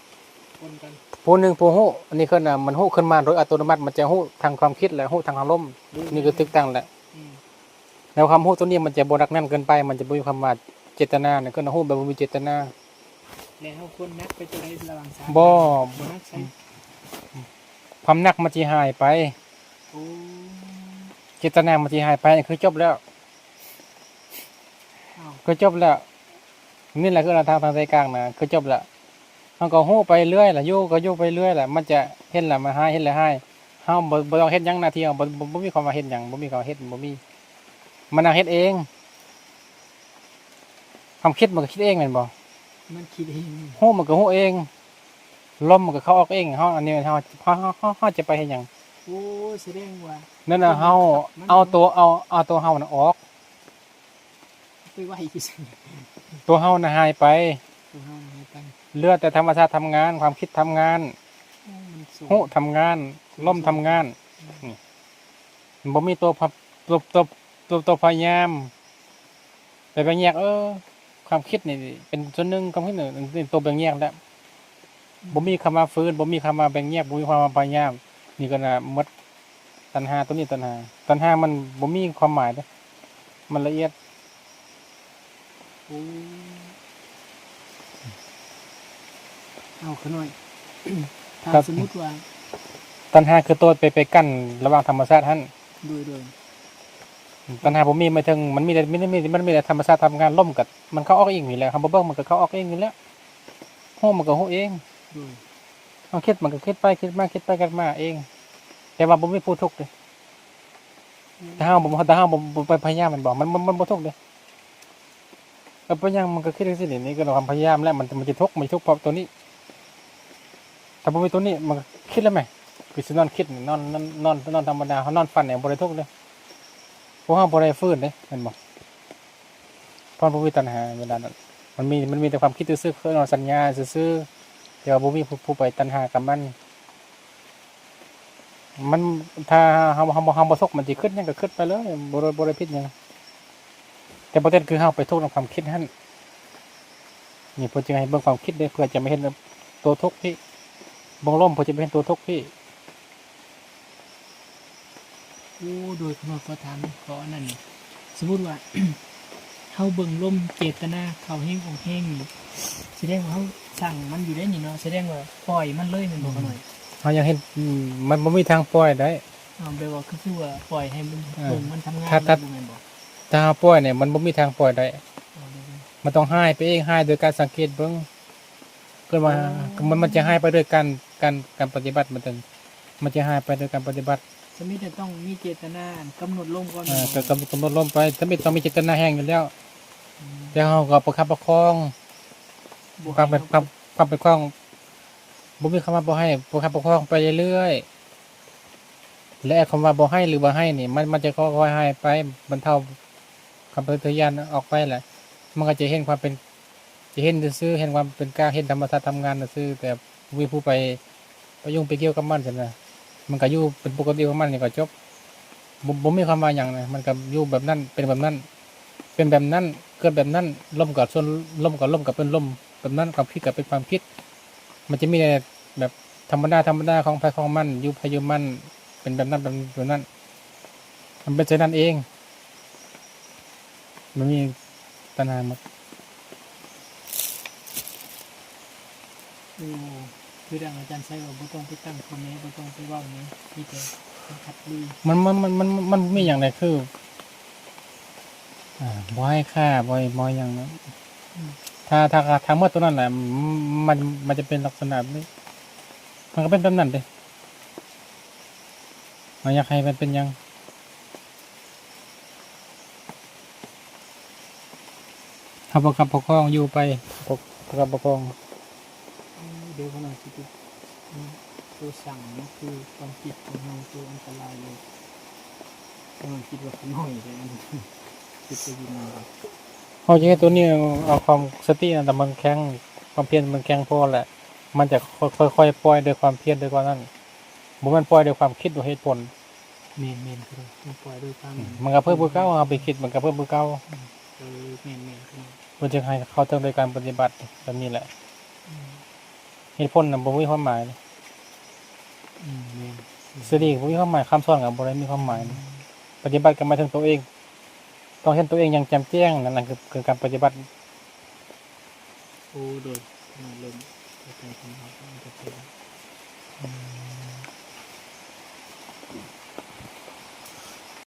ປົນກັນ ຜູ້ໜຶ່ງຜູ້ຮູ້ ອັນນີ້ຄືນະ ມັນຮູ້ຂຶ້ນມາໂດຍອັດຕະໂນມັດ ມັນຈະຮູ້ທັງຄວາມຄິດ ແລະ ຮູ້ທັງອາລົມ ໂດຍ ນີ້ຄືຖືກຕ້ອງແຫຼະ ອືມ ແລ້ວຄວາມຮູ້ຕົວນີ້ມັນຈະບໍ່ໜັກແໜ້ນເກີນໄປ ມັນຈະບໍ່ມີຄວາມວ່າເຈດຕະນາ ຄືຮູ້ແບບບໍ່ມີເຈດຕະນາ ແລ້ວເຮົາຄວນໜັກໄປຕົວໃດລະຫວ່າງສາມ ບໍ່ ບໍ່ໜັກໃສ່ ຄວາມໜັກມັນຊິຫາຍໄປ ໂອ້ ເຈດຕະນາມັນຊິຫາຍໄປ ຄືຈົບແລ້ວ ອ້າວ ຄືຈົບແລ້ວ ນີ້ແຫຼະຄືທາງ ທາງໃຈກາງນະ ຄືຈົບແລ້ວ ເຮົາກໍຮູ້ໄປເລື້ອຍລະ ຢູ່ກໍຢູ່ໄປເລື້ອຍລະ ມັນຈະເຫັນລະມາຫາຍ ເຫັນລະຫາຍ ເຮົາບໍ່ ບໍ່ຕ້ອງເຮັດຫຍັງ ໜ້າທີ່ເຮົາບໍ່ ບໍ່ ບໍ່ມີຄຳວ່າເຮັດຫຍັງ ບໍ່ມີຄຳວ່າເຮັດ ບໍ່ມີ ມານັ່ງເຮັດເອງ. ຄວາມຄິດມັນກໍຄິດເອງແມ່ນບໍ່? ມັນຄິດເອງ ຮູ້ມັນກໍຮູ້ເອງ ລົມມັນກໍເຂົ້າອອກເອງ. ເຮົາ ອັນນີ້ເຮົາ ເຮົາ ເຮົາ ເຮົາ ເຮົາຈະໄປເຮັດຫຍັງ? ໂອ້ ສະແດງວ່າ ນັ້ນນະ ມັນ ເຮົາ ມັນ ເອົາຕົວ ເອົາ ເອົາຕົວເຮົານະອອກ ໄປໄວຄືຊັ້ນ ຕົວເຮົານະຫາຍໄປ ຕົວເຮົານະຫາຍໄປ ເຫຼືອແຕ່ທຳມະຊາດທຳງານ ຄວາມຄິດທຳງານ ໂອ້ ມັນສູງ ຮູ້ທຳງານ ລົມທຳງານ ອືມ ນີ້ ມັນບໍ່ມີຕົວ ຕົວ ຕົວ ຕົວ ຕົວພະຍາຍາມ ແຕ່ແບ່ງແຍກ ເອີ ຄວາມຄິດນີ້ເປັນສ່ວນໜຶ່ງ ຄວາມຄິດນີ້ເປັນຕົວແບ່ງແຍກແລ້ວ ອືມ ບໍ່ມີຄຳວ່າຟື້ນ ບໍ່ມີຄຳວ່າແບ່ງແຍກ ບໍ່ມີຄຳວ່າພະຍາຍາມ ນີ້ກໍນະໝົດ ຕັນຫາຕົວນີ້ ຕັນຫາ ຕັນຫາມັນບໍ່ມີຄວາມໝາຍເດ້ ມັນລະອຽດ. ໂອ້ ເອົາຂະນ້ອຍ ຖ້າ ຄັບ ສົມມຸດວ່າ ຕັນຫາຄືຕົວໄປ ໄປກັ້ນລະຫວ່າງທຳມະຊາດຫັ້ນ ໂດຍ ໂດຍ ຕັນຫາບໍ່ມີ ໝາຍເຖິງມັນມີແຕ່ ມີ ມີ ມັນມີແຕ່ທຳມະຊາດທຳງານ ລົມກໍມັນເຂົ້າອອກເອງນີ້ແຫຼະ ເຮົາບໍ່ເບິ່ງມັນກໍເຂົ້າອອກເອງນີ້ແຫຼະ ຮູ້ມັນກໍຮູ້ເອງ ໂດຍ ເຮົາຄິດມັນກໍຄິດໄປຄິດມາ ຄິດໄປຄິດມາເອງ ແຕ່ວ່າບໍ່ມີຜູ້ທຸກເດ້. ອືມ ຖ້າເຮົາບໍ່ ຖ້າເຮົາບໍ່ ບໍ່ໄປພະຍາຍາມແມ່ນບໍ່? ມັນ ມັນ ມັນບໍ່ທຸກເດ້. ເອີ ເປັນຫຍັງມັນກໍຄິດຈັ່ງຊີ້ນີ້? ນີ້ກໍຄວາມພະຍາຍາມແຫຼະ ມັນ ມັນຈະທຸກ ມັນຈະທຸກເພາະຕົວນີ້. ຖ້າບໍ່ມີຕົວນີ້ມັນກໍຄິດແລ້ວແມະ ຄືຊິນອນຄິດ ນອນ ນອນ ນອນ ນອນທຳມະດາ ເຮົານອນຝັນນີ້ບໍ່ໄດ້ທຸກເດ້. ພວກເຮົາບໍ່ໄດ້ຟື້ນເດ້ ແມ່ນບໍ່? ເພາະມັນບໍ່ມີຕັນຫາເວລານັ້ນ ມັນມີ ມັນມີແຕ່ຄວາມຄິດຊື່ໆ ຄືເນາະ ສັນຍາຊື່ໆ ແຕ່ວ່າບໍ່ມີຜູ້ ຜູ້ໄປຕັນຫາກັບມັນ. ມັນ ຖ້າເຮົາ ເຮົາ ເຮົາບໍ່ທຸກ ມັນຊິຄິດຫຍັງກໍຄິດໄປເລີຍ ບໍ່ໄດ້ ບໍ່ໄດ້ຜິດຫຍັງ. ແຕ່ປະເດັນຄືເຮົາໄປທຸກນຳຄວາມຄິດຫັ້ນ. ນີ້ເພິ່ນຈຶ່ງໃຫ້ເບິ່ງຄວາມຄິດເດ້ ເພື່ອຈະມາເຫັນຕົວທຸກນີ້ ເບິ່ງລົມເພື່ອຈະມາເຫັນຕົວທຸກນີ້. ໂອ້ ໂດຍ ຂ້ານ້ອຍຂໍຖາມ ຂໍອັນນັ້ນ ສົມມຸດວ່າ ເຮົາເບິ່ງລົມ ເຈດຕະນາເຂົ້າແຮງອອກແຮງນີ້ ສະແດງວ່າເຮົາສັ່ງມັນຢູ່ເດ້ນີ້ເນາະ ສະແດງວ່າປ່ອຍມັນເລີຍແມ່ນບໍ່ ອືມ ຂ້ານ້ອຍ? ເຮົາຢາກເຫັນ ອືມ ມັນບໍ່ມີທາງປ່ອຍໄດ້. ເອົາ ແບບວ່າຄື ຄືວ່າປ່ອຍໃຫ້ມັນ ເອີ ເບິ່ງມັນທຳງານ ຖ້າ ແລ້ວບໍ່ແມ່ນບໍ່? ຖ້າເຮົາປ່ອຍນີ້ ມັນບໍ່ມີທາງປ່ອຍໄດ້ ເອົາ ມັນຕ້ອງຫາຍໄປເອງ ຫາຍໂດຍການສັງເກດເບິ່ງ. ເກີດວ່າ ໂອ້ ມັນ ມັນຈະຫາຍໄປໂດຍການ ການ ການປະຕິບັດ ມັນເຖິງ ມັນຈະຫາຍໄປໂດຍການປະຕິບັດ. ສະມິດຕ້ອງມີເຈດຕະນາກຳນົດລົມກ່ອນ ເອີ ແມ່ນບໍ່? ກຳ ກຳນົດລົມໄປ ສະມິດຕ້ອງມີເຈດຕະນາແຮງຢູ່ແລ້ວ ອືມ ແຕ່ເຮົາກໍປະຄັບປະຄອງ ບໍ່ໃຫ້ ປະ ປະ ປະຄັບປະຄອງ ບໍ່ມີຄຳວ່າບໍ່ໃຫ້ ປະຄັບປະຄອງໄປເລື້ອຍໆ ແລະ ຄຳວ່າບໍ່ໃຫ້ ຫຼື ບໍ່ໃຫ້ນີ້ ມັນ ມັນຈະຄ່ອຍໆຫາຍໄປ ບັນເທົາຄຳປະຕິທະຍານອອກໄປແຫຼະ ມັນກໍຈະເຫັນຄວາມເປັນ ຈະເຫັນຊື່ໆ ເຫັນຄວາມເປັນກາງ ເຫັນທຳມະຊາດທຳງານຊື່ໆ ແຕ່ບໍ່ມີຜູ້ໄປ ໄປຫຍຸ້ງໄປກ່ຽວກັບມັນຊັ້ນນະ ມັນກໍຢູ່ເປັນປົກກະຕິຂອງມັນນີ້ກໍຈົບ ບໍ່ ບໍ່ມີຄຳວ່າຫຍັງນະ ມັນກໍຢູ່ແບບນັ້ນ ເປັນແບບນັ້ນ ເປັນແບບນັ້ນ ເກີດແບບນັ້ນ ລົມກໍສ່ວນ ລົມກໍລົມ ກໍເປັນລົມແບບນັ້ນ ຄວາມຄິດກໍເປັນຄວາມຄິດ ມັນຈະມີແບບທຳມະດາ ທຳມະດາ ຂອງໃຜຂອງມັນ ຢູ່ໃຜຢູ່ມັນ ເປັນແບບນັ້ນ ແບບ ແບບນັ້ນ ມັນເປັນເຊັ່ນນັ້ນເອງ. ມັນມີຕັນຫາໝົດ. ໂອ້ ຄືດັ່ງອາຈານໄຊວ່າ ບໍ່ຕ້ອງໄປຕັ້ງຂໍ້ແມ້ ບໍ່ຕ້ອງໄປເວົ້າຫຍັງ ມີແຕ່ສັມຜັດລຸຍ. ມັນ ມັນ ມັນ ມັນ ມັນບໍ່ມີຫຍັງໃດ ຄື ອ່າ ບໍ່ໃຫ້ຂ້າ ບໍ່ໃຫ້ ບໍ່ໃຫ້ຫຍັງນະ. ອືມ ຖ້າ ຖ້າ ຖ້າໝົດຕົວນັ້ນແຫຼະ ມັນ ມັນຈະເປັນລັກສະນະແບບນີ້ ມັນກໍເປັນແບບນັ້ນເດ້. ເຮົາຢາກໃຫ້ມັນເປັນຫຍັງ? ເຮົາປະຄັບປະຄອງຢູ່ໄປ ປະ ປະຄັບປະຄອງ. ເອີ ດຽວຂ້ານ້ອຍຊິໄປ ໂຕສັ່ງນີ້ຄືຄວາມຄິດຂອງເຮົາ ໂຕອັນຕະລາຍເລີຍ. ຂ້ານ້ອຍຄິດວ່າຂ້ານ້ອຍເດ້ ອັນ ຄິດໄປຢູ່ນຳ. ເຮົາຈະເຮັດໂຕນີ້ ເອົາຄວາມສະຕິນະ ແຕ່ມັນແຂງ ຄວາມພຽນມັນແຂງພໍແຫຼະ ມັນຈະຄ່ອຍໆ ຄ່ອຍໆປ່ອຍດ້ວຍຄວາມພຽນ ດ້ວຍຄວາມນັ້ນ ບໍ່ແມ່ນປ່ອຍດ້ວຍຄວາມຄິດ ດ້ວຍເຫດຜົນ. ແມ່ນໆ ຄືຕ້ອງປ່ອຍໂດຍການ ອືມ ມັນກໍເພີ່ມຄືເກົ່າ ເຮົາໄປຄິດມັນກໍເພີ່ມຄືເກົ່າ. ອືມ ເອີ ແມ່ນໆ ຄືເພິ່ນຈະໃຫ້ເຂົ້າເຖິງໂດຍການປະຕິບັດແບບນີ້ແຫຼະ. ອືມ ເຫດຜົນນະບໍ່ມີຄວາມໝາຍ. ອືມ ແມ່ນ ສະຕິບໍ່ມີຄວາມໝາຍ ຄຳສອນກໍບໍ່ໄດ້ມີຄວາມໝາຍ. ອືມ ປະຕິບັດກໍໝາຍເຖິງຕົວເອງ ຕ້ອງເຫັນຕົວເອງຢ່າງແຈ່ມແຈ້ງ ນັ້ນນະ ຄື ຄືການປະຕິບັດ. ໂອ້ ໂດຍ ເລີ່ມເຂົ້າໃຈຄຳເວົ້າຂອງເຈົ້າແລ້ວ. ອືມ